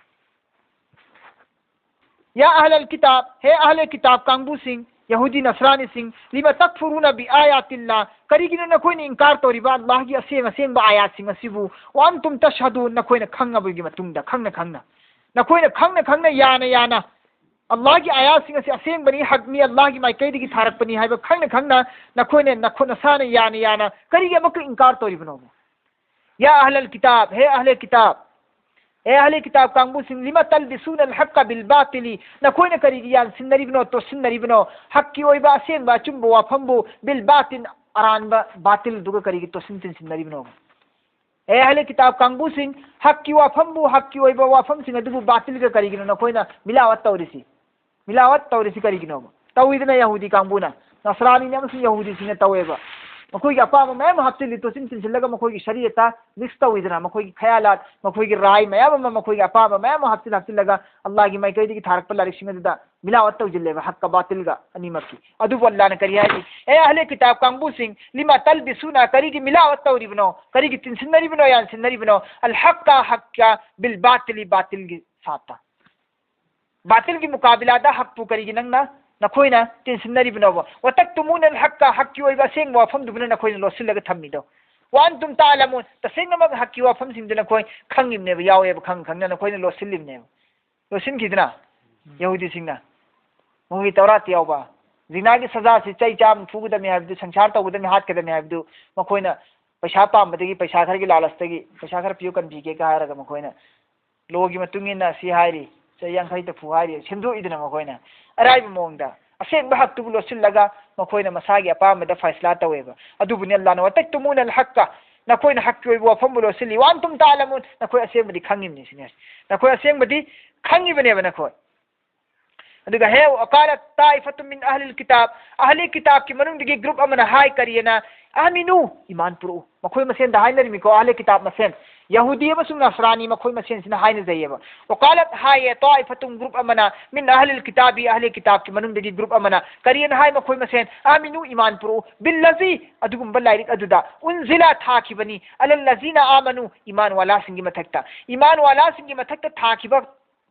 ꯌꯥ ꯑꯍꯂꯜ ꯀꯤꯇꯥꯕ, ꯍꯦ ꯑꯍꯂꯜ ꯀꯤꯇꯥꯕ ꯀꯥꯡꯕꯨꯁꯤꯡ, ꯌꯍꯨꯗꯤ ꯅꯁꯔꯥꯅꯤꯁꯤꯡ, "ꯂꯤꯃ ꯇꯛꯐꯨꯔꯨꯅ ꯕꯤ ꯑꯥꯌꯥꯇꯤꯜꯂꯥ?" ꯀꯔꯤꯒꯤꯅꯣ ꯅꯈꯣꯏꯅ ꯏꯟꯀꯥꯔ ꯇꯧꯔꯤꯕ ꯑꯜꯂꯥꯍꯒꯤ ꯑꯁꯦꯡ ꯑꯁꯦꯡꯕ ꯑꯥꯌꯥꯠꯁꯤꯡ ꯑꯁꯤꯕꯨ? "ꯋꯥ ꯑꯟꯇꯨꯝ ꯇꯁꯍꯗꯨꯟ", ꯅꯈꯣꯏꯅ ꯈꯪꯉꯕꯒꯤ ꯃꯇꯨꯡꯗ, ꯈꯪꯅ ꯈꯪꯅ, ꯅꯈꯣꯏꯅ ꯈꯪꯅ ꯈꯪꯅ, ꯌꯥꯅ ꯌꯥꯅ, ꯑꯜꯂꯥꯍꯒꯤ ꯑꯥꯌꯥꯠꯁꯤꯡ ꯑꯁꯤ ꯑꯁꯦꯡꯕꯅꯤ, ꯍꯛꯅꯤ, ꯑꯜꯂꯥꯍꯒꯤ ꯃꯥꯏꯀꯩꯗꯒꯤ ꯊꯥꯔꯛꯄꯅꯤ ꯍꯥꯏꯕ ꯈꯪꯅ ꯈꯪꯅ ꯅꯈꯣꯏꯅ ꯅꯈꯨꯠ ꯅꯁꯥꯅ ꯌꯥꯅ ꯌꯥꯅ ꯀꯔꯤꯒꯤ ꯑꯃꯨꯛꯀ ꯏꯟꯀꯥꯔ ꯇꯧꯔꯤꯕꯅꯣ? "ꯌꯥ ꯑꯍꯂꯜ ꯀꯤꯇꯥꯕ", ꯍꯦ ꯑꯍꯂꯦ ꯀꯤꯇꯥꯕ, ꯍꯦ ꯑꯍꯂꯦ ꯀꯤꯇꯥꯕ ꯀꯥꯡꯕꯨꯁꯤꯡ, "ꯂꯤꯃ ꯇꯜꯕꯤꯁꯨꯅ ꯑꯜ ꯍꯛꯀ ꯕꯤꯜ ꯕꯥꯇꯤꯂꯤ?" ꯅꯈꯣꯏꯅ ꯀꯔꯤꯒꯤ ꯌꯥꯟꯁꯤꯟꯅꯔꯤꯕꯅꯣ, ꯇꯣꯠꯁꯤꯟꯅꯔꯤꯕꯅꯣ? ꯍꯛꯀꯤ ꯑꯣꯏꯕ ꯑꯁꯦꯡꯕ ꯑꯆꯨꯝꯕ ꯋꯥꯐꯝꯕꯨ ꯕꯤꯜ ꯕꯥꯇꯤꯜ, ꯑꯔꯥꯟꯕ ꯕꯥꯇꯤꯜꯗꯨꯒ ꯀꯔꯤꯒꯤ ꯇꯣꯠꯁꯤꯟ ꯇꯤꯟꯁꯤꯟꯅꯔꯤꯕꯅꯣ? ꯍꯦ ꯑꯍꯂꯦ ꯀꯤꯇꯥꯕ ꯀꯥꯡꯕꯨꯁꯤꯡ, ꯍꯛꯀꯤ ꯋꯥꯐꯝꯕꯨ, ꯍꯛꯀꯤ ꯑꯣꯏꯕ ꯋꯥꯐꯝꯁꯤꯡ ꯑꯗꯨꯕꯨ ꯕꯥꯇꯤꯜꯒ ꯀꯔꯤꯒꯤꯅꯣ ꯅꯈꯣꯏꯅ ꯃꯤꯂꯥꯋꯠ ꯇꯧꯔꯤꯁꯤ? ꯃꯤꯂꯥꯋꯠ ꯇꯧꯔꯤꯁꯤ ꯀꯔꯤꯒꯤꯅꯣꯕ? ꯇꯧꯏꯗꯅ ꯌꯍꯨꯗꯤ ꯀꯥꯡꯕꯨꯅ, ꯅꯁꯔꯥꯅꯤꯅ ꯑꯃꯁꯨꯡ ꯌꯍꯨꯗꯤꯁꯤꯡꯅ ꯇꯧꯋꯦꯕ꯫ ꯃꯈꯣꯏꯒꯤ ꯑꯄꯥꯝꯕ ꯃꯌꯥꯝ ꯑꯃ ꯍꯥꯞꯆꯤꯜꯂꯤ, ꯇꯣꯠꯁꯤꯟ ꯇꯤꯟꯁꯤꯜꯂꯒ ꯃꯈꯣꯏꯒꯤ ꯁꯔꯤꯌꯠꯇ ꯃꯤꯛꯁ ꯇꯧꯏꯗꯅ, ꯃꯈꯣꯏꯒꯤ ꯈꯌꯥꯂꯥꯠ, ꯃꯈꯣꯏꯒꯤ ꯔꯥꯏ ꯃꯌꯥꯝ ꯑꯃ, ꯃꯈꯣꯏꯒꯤ ꯑꯄꯥꯝꯕ ꯃꯌꯥꯝ ꯑꯃ ꯍꯥꯞꯆꯤꯜ ꯍꯥꯞꯆꯤꯜꯂꯒ ꯑꯜꯂꯥꯍꯒꯤ ꯃꯥꯏꯀꯩꯗꯒꯤ ꯊꯥꯔꯛꯄ ꯂꯥꯏꯔꯤꯛꯁꯤꯡ ꯑꯗꯨꯗ ꯃꯤꯂꯥꯋꯠ ꯇꯧꯁꯤꯜꯂꯦꯕ, ꯍꯛꯀ ꯕꯥꯇꯤꯜꯒ ꯑꯅꯤꯃꯛꯀꯤ꯫ ꯑꯗꯨꯕꯨ ꯑꯜꯂꯥꯍꯅ ꯀꯔꯤ ꯍꯥꯏꯔꯤ? "ꯑꯦ ꯑꯍꯂꯦ ꯀꯤꯇꯥꯕ ꯀꯥꯡꯕꯨꯁꯤꯡ, ꯂꯤꯃ ꯇꯜꯕꯤꯁꯨꯅ, ꯀꯔꯤꯒꯤ ꯃꯤꯂꯥꯋꯠ ꯇꯧꯔꯤꯕꯅꯣ, ꯀꯔꯤꯒꯤ ꯇꯤꯟꯁꯤꯟꯅꯔꯤꯕꯅꯣ, ꯌꯥꯟꯁꯤꯟꯅꯔꯤꯕꯅꯣ? ꯑꯜ ꯍꯛꯀ, ꯍꯛꯀ, ꯕꯤꯜ ꯕꯥꯇꯤꯂꯤ, ꯕꯥꯇꯤꯜꯒꯤ ꯁꯥꯠꯇ, ꯕꯥꯇꯤꯜꯒꯤ ꯃꯨꯀꯥꯕꯤꯂꯥꯗ ꯍꯛꯄꯨ ꯀꯔꯤꯒꯤ ꯅꯪꯅ, ꯅꯈꯣꯏꯅ ꯇꯤꯟꯁꯤꯟꯅꯔꯤꯕꯅꯣꯕ? ꯋꯥꯇꯛꯇꯨꯃꯨꯅ ꯑꯜ ꯍꯛꯀ, ꯍꯛꯀꯤ ꯑꯣꯏꯕ ꯑꯁꯦꯡꯕ ꯋꯥꯐꯝꯗꯨꯕꯨꯅ ꯅꯈꯣꯏꯅ ꯂꯣꯠꯁꯤꯜꯂꯒ ꯊꯝꯃꯤꯗꯣ꯫ ꯋꯥ ꯑꯟꯇꯨꯝ ꯇꯥꯂꯃꯨꯟ, ꯇꯁꯦꯡꯅꯃꯛ ꯍꯛꯀꯤ ꯋꯥꯐꯝꯁꯤꯡꯗꯨ ꯅꯈꯣꯏ ꯈꯪꯉꯤꯕꯅꯦꯕ, ꯌꯥꯎꯋꯦꯕ, ꯈꯪ ꯈꯪꯅ ꯅꯈꯣꯏꯅ ꯂꯣꯠꯁꯤꯜꯂꯤꯕꯅꯦꯕ, ꯂꯣꯠꯁꯤꯟꯈꯤꯗꯅ꯫ ꯌꯍꯨꯗꯤꯁꯤꯡꯅ ꯃꯈꯣꯏꯒꯤ ꯇꯧꯔꯥꯠꯇ ꯌꯥꯎꯕ ꯖꯤꯅꯥꯒꯤ ꯁꯖꯥꯁꯤ ꯆꯩ ꯆꯥꯝꯃ ꯐꯨꯒꯗꯕꯅꯤ ꯍꯥꯏꯕꯗꯨ, ꯁꯪꯁꯥꯔ ꯇꯧꯒꯗꯕꯅꯤ, ꯍꯥꯠꯀꯗꯕꯅꯤ ꯍꯥꯏꯕꯗꯨ, ꯃꯈꯣꯏꯅ ꯄꯩꯁꯥ ꯄꯥꯝꯕꯗꯒꯤ, ꯄꯩꯁꯥ ꯈꯔꯒꯤ ꯂꯥꯂꯁꯇꯒꯤ, "ꯄꯩꯁꯥ ꯈꯔ ꯄꯤꯌꯨ, ꯀꯟꯕꯤꯒꯦꯒ" ꯍꯥꯏꯔꯒ ꯃꯈꯣꯏꯅ ꯂꯣꯒꯤ ꯃꯇꯨꯡ ꯏꯟꯅ ꯁꯤ ꯍꯥꯏꯔꯤ, ꯆꯍꯤ ꯌꯥꯡꯈꯩ ꯇꯐꯨ ꯍꯥꯏꯔꯤ, ꯁꯦꯝꯗꯣꯛꯏꯗꯅ ꯃꯈꯣꯏꯅ ꯑꯔꯥꯏꯕ ꯃꯑꯣꯡꯗ꯫ ꯑꯁꯦꯡꯕ ꯍꯛꯇꯨꯕꯨ ꯂꯣꯠꯁꯤꯜꯂꯒ ꯃꯈꯣꯏꯅ ꯃꯁꯥꯒꯤ ꯑꯄꯥꯝꯕꯗ ꯐꯩꯁꯂꯥ ꯇꯧꯋꯦꯕ꯫ ꯑꯗꯨꯕꯨꯅꯤ ꯑꯜꯂꯥꯍꯅ "ꯋꯥꯇꯛꯇꯨꯃꯨꯅ ꯑꯜ ꯍꯛꯀ", ꯅꯈꯣꯏꯅ ꯍꯛꯀꯤ ꯑꯣꯏꯕ ꯋꯥꯐꯝꯕꯨ ꯂꯣꯠꯁꯤꯜꯂꯤ, "ꯋꯥ ꯑꯟꯇꯨꯝ ꯇꯥꯂꯃꯨꯟ", ꯅꯈꯣꯏ ꯑꯁꯦꯡꯕꯗꯤ ꯈꯪꯉꯤꯕꯅꯤ ꯁꯤꯅꯤ꯫ ꯅꯈꯣꯏ ꯑꯁꯦꯡꯕꯗꯤ ꯈꯪꯉꯤꯕꯅꯦꯕ ꯅꯈꯣꯏ꯫ ꯑꯗꯨꯒ ꯍꯦ ꯋꯥꯀꯥꯂꯠ ꯇꯥꯏꯐꯥꯇꯨꯝ ꯃꯤꯟ ꯑꯍꯂꯤꯜ ꯀꯤꯇꯥꯕ, ꯑꯍꯂꯤ ꯀꯤꯇꯥꯕꯀꯤ ꯃꯅꯨꯡꯗꯒꯤ ꯒ꯭ꯔꯨꯞ ꯑꯃꯅ ꯍꯥꯏ ꯀꯔꯤꯅ? "ꯑꯃꯤꯅꯨ", ꯏꯃꯥꯟ ꯄꯨꯔꯛꯎ꯫ ꯃꯈꯣꯏ ꯃꯁꯦꯟꯗ ꯍꯥꯏꯅꯔꯤꯃꯤꯀꯣ, ꯑꯍꯂꯤ ꯀꯤꯇꯥꯕ ꯃꯁꯦꯟ, ꯌꯍꯨꯗꯤ ꯑꯃꯁꯨꯡ ꯅꯁꯔꯥꯅꯤ ꯃꯈꯣꯏ ꯃꯁꯦꯟꯁꯤꯅ ꯍꯥꯏꯅꯖꯩꯌꯦꯕ꯫ ꯋꯥꯀꯥꯂꯠ ꯍꯥꯏꯌꯦ ꯇꯥꯏꯐꯥꯇꯨꯝ ꯒ꯭ꯔꯨꯞ ꯑꯃꯅ, ꯃꯤꯟ ꯑꯍꯂꯤꯜ ꯀꯤꯇꯥꯕꯤ, ꯑꯍꯂꯤ ꯀꯤꯇꯥꯕꯀꯤ ꯃꯅꯨꯡꯗꯒꯤ ꯒ꯭ꯔꯨꯞ ꯑꯃꯅ ꯀꯔꯤꯅ ꯍꯥꯏ ꯃꯈꯣꯏ ꯃꯁꯦꯟ? "ꯑꯃꯤꯅꯨ", ꯏꯃꯥꯟ ꯄꯨꯔꯛꯎ, "ꯕꯤꯜꯂꯖꯤ", ꯑꯗꯨꯒꯨꯝꯕ ꯂꯥꯏꯔꯤꯛ ꯑꯗꯨꯗ, "ꯎꯟꯖꯤꯂꯥ", ꯊꯥꯈꯤꯕꯅꯤ, "ꯑꯂꯜꯂꯖꯤꯅ ꯑꯥꯃꯅꯨ", ꯏꯃꯥꯟ ꯋꯥꯂꯥꯁꯤꯡꯒꯤ ꯃꯊꯛꯇ, ꯏꯃꯥꯟ ꯋꯥꯂꯥꯁꯤꯡꯒꯤ ꯃꯊꯛꯇ ꯊꯥꯈꯤꯕ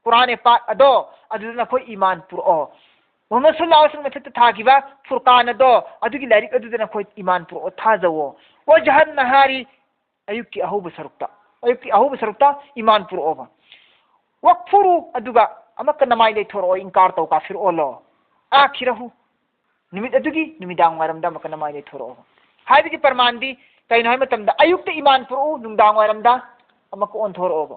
ꯀꯨꯔꯥꯟ ꯄꯥꯛ ꯑꯗꯣ, ꯑꯗꯨꯗ ꯅꯈꯣꯏ ꯏꯃꯥꯟ ꯄꯨꯔꯛꯑꯣ꯫ ꯃꯨꯍꯝꯃꯗ ꯁꯜꯂꯜꯂꯥꯍꯨ ꯑꯂꯩꯍꯤ ꯋꯥꯁꯜꯂꯝꯅ ꯃꯊꯛꯇ ꯊꯥꯈꯤꯕ ꯐꯨꯔꯀꯥꯟ ꯑꯗꯣ, ꯑꯗꯨꯒꯤ ꯂꯥꯏꯔꯤꯛ ꯑꯗꯨꯗ ꯅꯈꯣꯏ ꯏꯃꯥꯟ ꯄꯨꯔꯛꯑꯣ, ꯊꯥꯖꯧꯑꯣ꯫ ꯋꯖꯍꯟ ꯅꯍꯥꯔꯤ, ꯑꯌꯨꯛꯀꯤ ꯑꯍꯧꯕ ꯁꯔꯨꯛꯇ, ꯑꯌꯨꯛꯀꯤ ꯑꯍꯧꯕ ꯁꯔꯨꯛꯇ ꯏꯃꯥꯟ ꯄꯨꯔꯛꯑꯣꯕ꯫ ꯋꯛꯐꯨꯔꯨ, ꯑꯗꯨꯒ ꯑꯃꯨꯛꯀ ꯅꯃꯥꯏ ꯂꯩꯊꯣꯔꯛꯑꯣ, ꯏꯟꯀꯥꯔ ꯇꯧ, ꯀꯥꯐꯤꯔ ꯑꯣꯜꯂꯣ꯫ ꯑꯥꯈꯤꯔꯍꯨ, ꯅꯨꯃꯤꯠ ꯑꯗꯨꯒꯤ ꯅꯨꯃꯤꯗꯥꯡ ꯋꯥꯏꯔꯝꯗ ꯑꯃꯨꯛꯀ ꯅꯃꯥꯏ ꯂꯩꯊꯣꯔꯛꯑꯣꯕ꯫ ꯍꯥꯏꯕꯒꯤ ꯄ꯭ꯔꯃꯥꯟꯗꯤ ꯀꯩꯅꯣ ꯍꯥꯏꯕ ꯃꯇꯝꯗ, ꯑꯌꯨꯛꯇ ꯏꯃꯥꯟ ꯄꯨꯔꯛꯎ, ꯅꯨꯡꯗꯥꯡ ꯋꯥꯏꯔꯝꯗ ꯑꯃꯨꯛꯀ ꯑꯣꯟꯊꯣꯔꯛꯑꯣꯕ꯫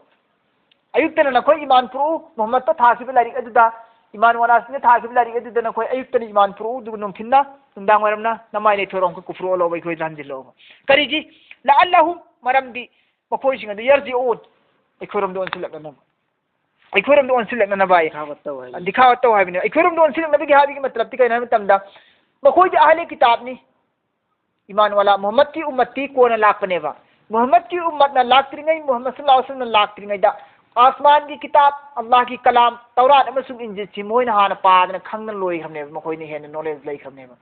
ꯑꯌꯨꯛꯇꯅ ꯅꯈꯣꯏ ꯏꯃꯥꯟ ꯄꯨꯔꯛꯎ, ꯃꯨꯍꯝꯃꯗꯇ ꯊꯥꯈꯤꯕ ꯂꯥꯏꯔꯤꯛ ꯑꯗꯨꯗ, ꯏꯃꯥꯟ ꯋꯥꯂꯥꯁꯤꯡꯗ ꯊꯥꯈꯤꯕ ꯂꯥꯏꯔꯤꯛ ꯑꯗꯨꯗ ꯅꯈꯣꯏ ꯑꯌꯨꯛꯇꯅ ꯏꯃꯥꯟ ꯄꯨꯔꯛꯎ, ꯑꯗꯨꯒ ꯅꯨꯡꯊꯤꯟꯅ, ꯅꯨꯡꯗꯥꯡ ꯋꯥꯏꯔꯝꯅ ꯅꯃꯥꯏ ꯂꯩꯊꯣꯔꯛꯑꯣ, ꯑꯃꯨꯛꯀ ꯀꯨꯐꯨꯔ ꯑꯣꯜꯂꯣꯕ, ꯑꯩꯈꯣꯏꯗ ꯍꯟꯖꯤꯜꯂꯛꯑꯣꯕ꯫ ꯀꯔꯤꯒꯤ? ꯂꯥꯑꯜꯂꯍꯨꯝ, ꯃꯔꯝꯗꯤ ꯃꯈꯣꯏꯁꯤꯡ ꯑꯗꯨ ꯌꯔꯖꯤꯎꯟ, ꯑꯩꯈꯣꯏꯔꯣꯝꯗ ꯑꯣꯟꯁꯤꯜꯂꯛꯅꯅꯕ꯫ ꯑꯩꯈꯣꯏꯔꯣꯝꯗ ꯑꯣꯟꯁꯤꯜꯂꯛꯅꯅꯕ ꯍꯥꯏ꯫ ꯗꯤꯈꯥꯋꯠ ꯇꯧ ꯍꯥꯏꯕ꯫ ꯗꯤꯈꯥꯋꯠ ꯇꯧ ꯍꯥꯏꯕꯅꯤ꯫ ꯑꯩꯈꯣꯏꯔꯣꯝꯗ ꯑꯣꯟꯁꯤꯜꯂꯛꯅꯕꯒꯤ ꯍꯥꯏꯕꯒꯤ ꯃꯇꯂꯕꯇꯤ ꯀꯩꯅꯣ ꯍꯥꯏꯕ ꯃꯇꯝꯗ, ꯃꯈꯣꯏꯗꯤ ꯑꯍꯂꯦ ꯀꯤꯇꯥꯕꯅꯤ꯫ ꯏꯃꯥꯟ ꯋꯥꯂꯥ, ꯃꯨꯍꯝꯃꯗꯀꯤ ꯎꯝꯃꯠꯇꯤ ꯀꯣꯟꯅ ꯂꯥꯛꯄꯅꯦꯕ꯫ ꯃꯨꯍꯝꯃꯗꯀꯤ ꯎꯝꯃꯠꯅ ꯂꯥꯛꯇ꯭ꯔꯤꯉꯩ, ꯃꯨꯍꯝꯃꯗ ꯁꯜꯂꯜꯂꯥꯍꯨ ꯑꯂꯩꯍꯤ ꯋꯥꯁꯜꯂꯝꯅ ꯂꯥꯛꯇ꯭ꯔꯤꯉꯩꯗ, ꯑꯁꯃꯥꯟꯒꯤ ꯀꯤꯇꯥꯕ, ꯑꯜꯂꯥꯍꯒꯤ ꯀꯂꯥꯝ, ꯇꯧꯔꯥꯠ ꯑꯃꯁꯨꯡ ꯏꯟꯖꯤꯜꯁꯤ ꯃꯣꯏꯅ ꯍꯥꯟꯅ ꯄꯥꯗꯅ ꯈꯪꯗꯅ ꯂꯣꯏꯈ꯭ꯔꯕꯅꯦꯕ, ꯃꯈꯣꯏꯅ ꯍꯦꯟꯅ ꯅꯣꯂꯦꯖ ꯂꯩꯈ꯭ꯔꯕꯅꯦꯕ꯫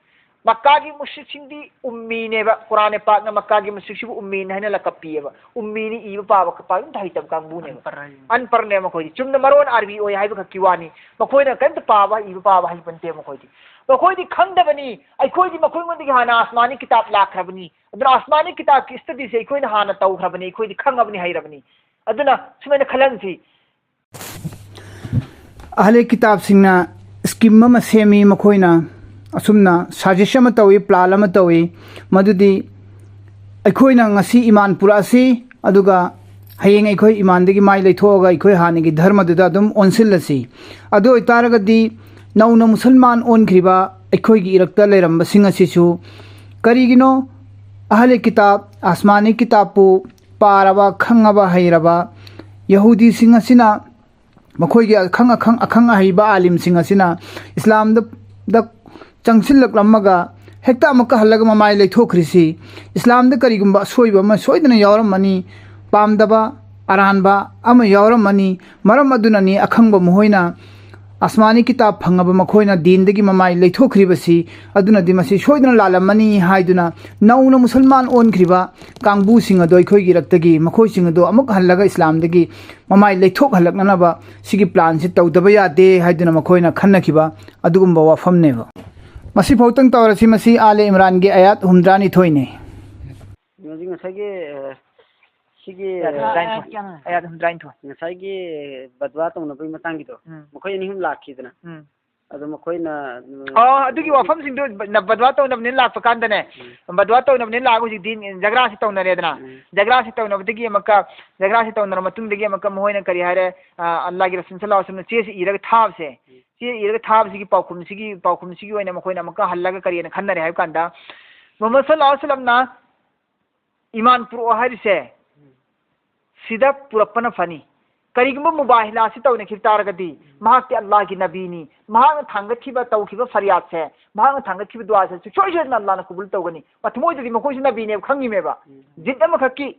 ꯃꯛꯀꯥꯒꯤ ꯃꯨꯁ꯭ꯔꯤꯛꯁꯤꯡꯗꯤ ꯎꯝꯃꯤꯅꯦꯕ, ꯀꯨꯔꯥꯟ ꯄꯥꯛꯅ ꯃꯛꯀꯥꯒꯤ ꯃꯨꯁ꯭ꯔꯤꯛꯁꯤꯕꯨ ꯎꯝꯃꯤꯅ ꯍꯥꯏꯅ ꯂꯀꯞ ꯄꯤꯌꯦꯕ꯫ ꯎꯝꯃꯤꯅꯤ, ꯏꯕ ꯄꯥꯕ ꯀ-, ꯄꯥꯕ ꯑꯝꯇ ꯍꯩꯇꯕ ꯀꯥꯡꯕꯨꯅꯦꯕ꯫ ꯑꯟꯄꯔꯅꯦꯕ ꯃꯈꯣꯏꯗꯤ꯫ ꯆꯨꯝꯅ ꯃꯔꯣꯟ ꯑꯥꯔꯕꯤ ꯑꯣꯏ ꯍꯥꯏꯕ ꯈꯛꯀꯤ ꯋꯥꯅꯤ꯫ ꯃꯈꯣꯏꯅ ꯀꯔꯤꯝꯇ ꯄꯥꯕ, ꯏꯕ ꯄꯥꯕ ꯍꯩꯕ ꯅꯠꯇꯦ ꯃꯈꯣꯏꯗꯤ꯫ ꯃꯈꯣꯏꯗꯤ ꯈꯪꯗꯕꯅꯤ꯫ ꯑꯩꯈꯣꯏꯗꯤ ꯃꯈꯣꯏꯉꯣꯟꯗꯒꯤ ꯍꯥꯟꯅ ꯑꯁꯃꯥꯅꯤ ꯀꯤꯇꯥꯕ ꯂꯥꯛꯈ꯭ꯔꯕꯅꯤ꯫ ꯑꯗꯨꯅ ꯑꯁꯃꯥꯅꯤ ꯀꯤꯇꯥꯕꯀꯤ ꯁ꯭ꯇꯗꯤꯁꯦ ꯑꯩꯈꯣꯏꯅ ꯍꯥꯟꯅ ꯇꯧꯈ꯭ꯔꯕꯅꯤ, ꯑꯩꯈꯣꯏꯗꯤ ꯈꯪꯉꯕꯅꯤ, ꯍꯩꯔꯕꯅꯤ꯫ ꯑꯗꯨꯅ ꯁꯨꯃꯥꯏꯅ ꯈꯜꯍꯟꯁꯤ꯫ ꯑꯍꯂꯦ ꯀꯤꯇꯥꯕꯁꯤꯡꯅ ꯁ꯭ꯀꯤꯝ ꯑꯃ ꯁꯦꯝꯃꯤ, ꯃꯈꯣꯏꯅ ꯑꯁꯨꯝꯅ ꯁꯖꯦꯁ ꯑꯃ ꯇꯧꯏ, ꯄ꯭ꯂꯥꯟ ꯑꯃ ꯇꯧꯏ, ꯃꯗꯨꯗꯤ ꯑꯩꯈꯣꯏꯅ ꯉꯁꯤ ꯏꯃꯥꯟ ꯄꯨꯔꯛꯑꯁꯤ, ꯑꯗꯨꯒ ꯍꯌꯦꯡ ꯑꯩꯈꯣꯏ ꯏꯃꯥꯟꯗꯒꯤ ꯃꯥꯏ ꯂꯩꯊꯣꯛꯑꯒ ꯑꯩꯈꯣꯏ ꯍꯥꯟꯅꯒꯤ ꯙꯔꯃꯗꯨꯗ ꯑꯗꯨꯝ ꯑꯣꯟꯁꯤꯜꯂꯁꯤ꯫ ꯑꯗꯨ ꯑꯣꯏꯇꯥꯔꯒꯗꯤ ꯅꯧꯅ ꯃꯨꯁꯜꯃꯥꯟ ꯑꯣꯟꯈ꯭ꯔꯤꯕ ꯑꯩꯈꯣꯏꯒꯤ ꯏꯔꯛꯇ ꯂꯩꯔꯝꯕꯁꯤꯡ ꯑꯁꯤꯁꯨ ꯀꯔꯤꯒꯤꯅꯣ ꯑꯍꯂꯦ ꯀꯤꯇꯥꯕ, ꯑꯁꯃꯥꯅꯤ ꯀꯤꯇꯥꯕꯄꯨ ꯄꯥꯔꯕ, ꯈꯪꯉꯕ, ꯍꯩꯔꯕ ꯌꯍꯨꯗꯤꯁꯤꯡ ꯑꯁꯤꯅ, ꯃꯈꯣꯏꯒꯤ ꯑꯈꯪ ꯑꯈꯪ, ꯑꯈꯪ ꯑꯍꯩꯕ ꯑꯥꯂꯤꯝꯁꯤꯡ ꯑꯁꯤꯅ ꯏꯁꯂꯥꯝꯗ, ꯗ ꯆꯪꯁꯤꯜꯂꯛꯂꯝꯃꯒ ꯍꯦꯛꯇ ꯑꯃꯨꯛꯀ ꯍꯜꯂꯒ ꯃꯃꯥꯏ ꯂꯩꯊꯣꯛꯈ꯭ꯔꯤꯁꯤ? ꯏꯁꯂꯥꯝꯗ ꯀꯔꯤꯒꯨꯝꯕ ꯑꯁꯣꯏꯕ ꯑꯃ ꯁꯣꯏꯗꯅ ꯌꯥꯎꯔꯝꯃꯅꯤ, ꯄꯥꯝꯗꯕ ꯑꯔꯥꯟꯕ ꯑꯃ ꯌꯥꯎꯔꯝꯃꯅꯤ꯫ ꯃꯔꯝ ꯑꯗꯨꯅꯅꯤ ꯑꯈꯪꯕ ꯃꯈꯣꯏꯅ ꯑꯁꯃꯥꯅꯤ ꯀꯤꯇꯥꯕ ꯐꯪꯉꯕ ꯃꯈꯣꯏꯅ ꯗꯤꯟꯗꯒꯤ ꯃꯃꯥꯏ ꯂꯩꯊꯣꯛꯈ꯭ꯔꯤꯕꯁꯤ, ꯑꯗꯨꯅꯗꯤ ꯃꯁꯤ ꯁꯣꯏꯗꯅ ꯂꯥꯜꯂꯝꯃꯅꯤ ꯍꯥꯏꯗꯨꯅ ꯅꯧꯅ ꯃꯨꯁꯜꯃꯥꯟ ꯑꯣꯟꯈ꯭ꯔꯤꯕ ꯀꯥꯡꯕꯨꯁꯤꯡ ꯑꯗꯣ ꯑꯩꯈꯣꯏꯒꯤ ꯏꯔꯛꯇꯒꯤ, ꯃꯈꯣꯏꯁꯤꯡ ꯑꯗꯣ ꯑꯃꯨꯛ ꯍꯜꯂꯒ ꯏꯁꯂꯥꯝꯗꯒꯤ ꯃꯃꯥꯏ ꯂꯩꯊꯣꯛꯍꯜꯂꯛꯅꯅꯕ ꯁꯤꯒꯤ ꯄ꯭ꯂꯥꯟꯁꯤ ꯇꯧꯗꯕ ꯌꯥꯗꯦ ꯍꯥꯏꯗꯨꯅ ꯃꯈꯣꯏꯅ ꯈꯟꯅꯈꯤꯕ ꯑꯗꯨꯒꯨꯝꯕ ꯋꯥꯐꯝꯅꯦꯕ꯫ ꯃꯁꯤ ꯐꯥꯎꯇꯪ ꯇꯧꯔꯁꯤ꯫ ꯃꯁꯤ ꯑꯥꯂꯦ ꯏꯝꯔꯥꯟꯒꯤ ꯑꯌꯥꯠ ꯍꯨꯝꯗ꯭ꯔꯥꯅꯤꯊꯣꯏꯅꯦ꯫ ꯍꯧꯖꯤꯛ ꯉꯁꯥꯏꯒꯤ, ꯑ, ꯁꯤꯒꯤ, ꯑꯌꯥꯠ ꯍꯨꯝꯗ꯭ꯔꯥꯅꯤꯊꯣꯏ꯫ ꯑꯌꯥꯠ ꯍꯨꯝꯗ꯭ꯔꯥꯅꯤꯊꯣꯏ꯫ ꯉꯁꯥꯏꯒꯤ ꯕꯗꯋꯥ ꯇꯧꯅꯕꯒꯤ ꯃꯇꯥꯡꯒꯤꯗꯣ, ꯎꯝ꯫ ꯃꯈꯣꯏ ꯑꯅꯤ ꯑꯍꯨꯝ ꯂꯥꯛꯈꯤꯗꯅ꯫ ꯎꯝ꯫ ꯑꯗꯣ ꯃꯈꯣꯏꯅ, ꯎꯝ, ꯑꯣ, ꯑꯗꯨꯒꯤ ꯋꯥꯐꯝꯁꯤꯡꯗꯣ ꯕ-, ꯕꯗꯋꯥ ꯇꯧꯅꯕꯅꯦꯅ ꯂꯥꯛꯄ ꯀꯥꯟꯗꯅꯦ, ꯎꯝ꯫ ꯕꯗꯋꯥ ꯇꯧꯅꯕꯅꯦꯅ ꯂꯥꯛꯑꯒ ꯍꯧꯖꯤꯛꯇꯤ ꯖꯒ꯭ꯔꯥꯁꯤ ꯇꯧꯅꯔꯦꯗꯅ꯫ ꯎꯝ꯫ ꯖꯒ꯭ꯔꯥꯁꯤ ꯇꯧꯅꯕꯗꯒꯤ ꯑꯃꯨꯛꯀ, ꯖꯒ꯭ꯔꯥꯁꯤ ꯇꯧꯅꯔ ꯃꯇꯨꯡꯗꯒꯤ ꯑꯃꯨꯛꯀ ꯃꯈꯣꯏꯅ ꯀꯔꯤ ꯍꯥꯏꯔꯦ, ꯑ, ꯑꯜꯂꯥꯍꯒꯤ ꯔꯁꯨꯜ ꯁꯜꯂꯜꯂꯥꯍꯨ ꯑꯂꯩꯍꯤ ꯋꯁꯜꯂꯝꯅ ꯆꯦꯁꯤ ꯏꯔꯒ ꯊꯥꯕꯁꯦ, ꯎꯝ꯫ ꯆꯦ ꯏꯔꯒ ꯊꯥꯕꯁꯤꯒꯤ ꯄꯥꯎꯈꯨꯝꯁꯤꯒꯤ, ꯄꯥꯎꯈꯨꯝꯁꯤꯒꯤ ꯑꯣꯏꯅ ꯃꯈꯣꯏꯅ ꯑꯃꯨꯛꯀ ꯍꯜꯂꯒ ꯀꯔꯤꯅ ꯈꯟꯅꯔꯦ ꯍꯥꯏꯕ ꯀꯥꯟꯗ, ꯃꯨꯍꯝꯃꯗ ꯁꯜꯂꯜꯂꯥꯍꯨ ꯑꯂꯩꯍꯤ ꯋꯁꯜꯂꯝꯅ ꯏꯃꯥꯟ ꯄꯨꯔꯛꯑꯣ ꯍꯥꯏꯔꯤꯁꯦ, ꯁꯤꯗ ꯄꯨꯔꯛꯄꯅ ꯐꯅꯤ꯫ ꯀꯔꯤꯒꯨꯝꯕ ꯃꯨꯕꯥꯍꯤꯂꯥꯁꯤ ꯇꯧꯅꯈꯤꯕ ꯇꯥꯔꯒꯗꯤ, ꯃꯍꯥꯛꯇꯤ ꯑꯜꯂꯥꯍꯒꯤ ꯅꯕꯤꯅꯤ, ꯃꯍꯥꯛꯅ ꯊꯥꯡꯒꯠꯈꯤꯕ, ꯇꯧꯈꯤꯕ ꯐꯔꯤꯌꯥꯗꯁꯦ, ꯃꯍꯥꯛꯅ ꯊꯥꯡꯒꯠꯈꯤꯕ ꯗꯨꯋꯥꯁꯦ ꯁꯨꯡꯁꯣꯏ ꯁꯣꯏꯗꯅ ꯑꯜꯂꯥꯍꯅ ꯀꯕꯨꯜ ꯇꯧꯒꯅꯤ꯫ ꯃꯊꯃꯣꯏꯗꯗꯤ ꯃꯈꯣꯏꯁꯨ ꯅꯕꯤꯅꯦꯕ ꯈꯪꯉꯤꯃꯦꯕ꯫ ꯖꯤꯠ ꯑꯃꯈꯛꯀꯤ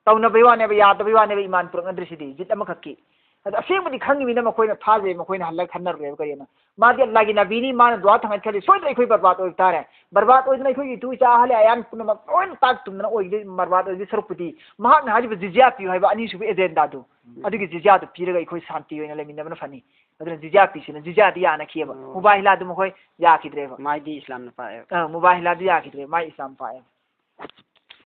ꯇꯧꯅꯕꯩ ꯋꯥꯅꯦꯕ, ꯌꯥꯗꯕꯩ ꯋꯥꯅꯦꯕ ꯏꯃꯥꯟ ꯄꯨꯔꯛꯅꯗ꯭ꯔꯤꯁꯤꯗꯤ꯫ ꯖꯤꯠ ꯑꯃꯈꯛꯀꯤ꯫ ꯑꯗꯣ ꯑꯁꯦꯡꯕꯗꯤ ꯈꯪꯉꯤꯃꯤꯅ ꯃꯈꯣꯏꯅ ꯐꯥꯖꯩ, ꯃꯈꯣꯏꯅ ꯍꯜꯂꯒ ꯈꯟꯅꯔꯨꯔꯦꯕ ꯀꯔꯤꯅꯣ꯫ ꯃꯥꯗꯤ ꯑꯜꯂꯥꯍꯒꯤ ꯅꯕꯤꯅꯤ, ꯃꯥꯅ ꯗꯨꯋꯥ ꯊꯥꯡꯒꯠꯈ꯭ꯔꯗꯤ ꯁꯣꯏꯗꯅ ꯑꯩꯈꯣꯏ ꯕꯔꯕꯥꯗ ꯑꯣꯏꯕ ꯇꯥꯔꯦ꯫ ꯕꯔꯕꯥꯗ ꯑꯣꯏꯗꯅ ꯑꯩꯈꯣꯏꯒꯤ ꯏꯇꯨ ꯏꯆꯥ ꯑꯍꯜ ꯑꯌꯥꯟ ꯄꯨꯝꯅꯃꯛ ꯂꯣꯏꯅ ꯇꯥꯛ ꯇꯨꯝꯗꯅ ꯑꯣꯏꯒꯗꯣꯏ, ꯕꯔꯕꯥꯗ ꯑꯣꯏꯒꯗꯣꯏ ꯁꯔꯨꯛꯄꯨꯗꯤ ꯃꯍꯥꯛꯅ ꯍꯥꯏꯔꯤꯕ ꯖꯤꯖ꯭ꯌꯥ ꯄꯤꯌꯨ ꯍꯥꯏꯕ ꯑꯅꯤꯁꯨꯕ ꯑꯦꯖꯦꯟꯗꯥꯗꯨ, ꯎꯝ꯫ ꯑꯗꯨꯒꯤ ꯖꯤꯖ꯭ꯌꯥꯗꯨ ꯄꯤꯔꯒ ꯑꯩꯈꯣꯏ ꯁꯥꯟꯇꯤ ꯑꯣꯏꯅ ꯂꯩꯃꯤꯟꯅꯕꯅ ꯐꯅꯤ꯫ ꯑꯗꯨꯅ ꯖꯤꯖ꯭ꯌꯥ ꯄꯤꯁꯤꯅ ꯖꯤꯖ꯭ꯌꯥꯗꯤ ꯌꯥꯅꯈꯤꯑꯕ꯫ ꯑꯣ꯫ ꯃꯨꯕꯥꯍꯤꯂꯥꯗꯨ ꯃꯈꯣꯏ ꯌꯥꯈꯤꯗ꯭ꯔꯦꯕ꯫ ꯃꯥꯏꯗꯤ ꯏꯁꯂꯥꯝꯅ ꯄꯥꯛꯑꯦꯕ꯫ ꯑ, ꯃꯨꯕꯥꯍꯤꯂꯥꯗꯨ ꯌꯥꯈꯤꯗ꯭ꯔꯦ, ꯃꯥꯏ ꯏꯁꯂꯥꯝ ꯄꯥꯛꯑꯦꯕ꯫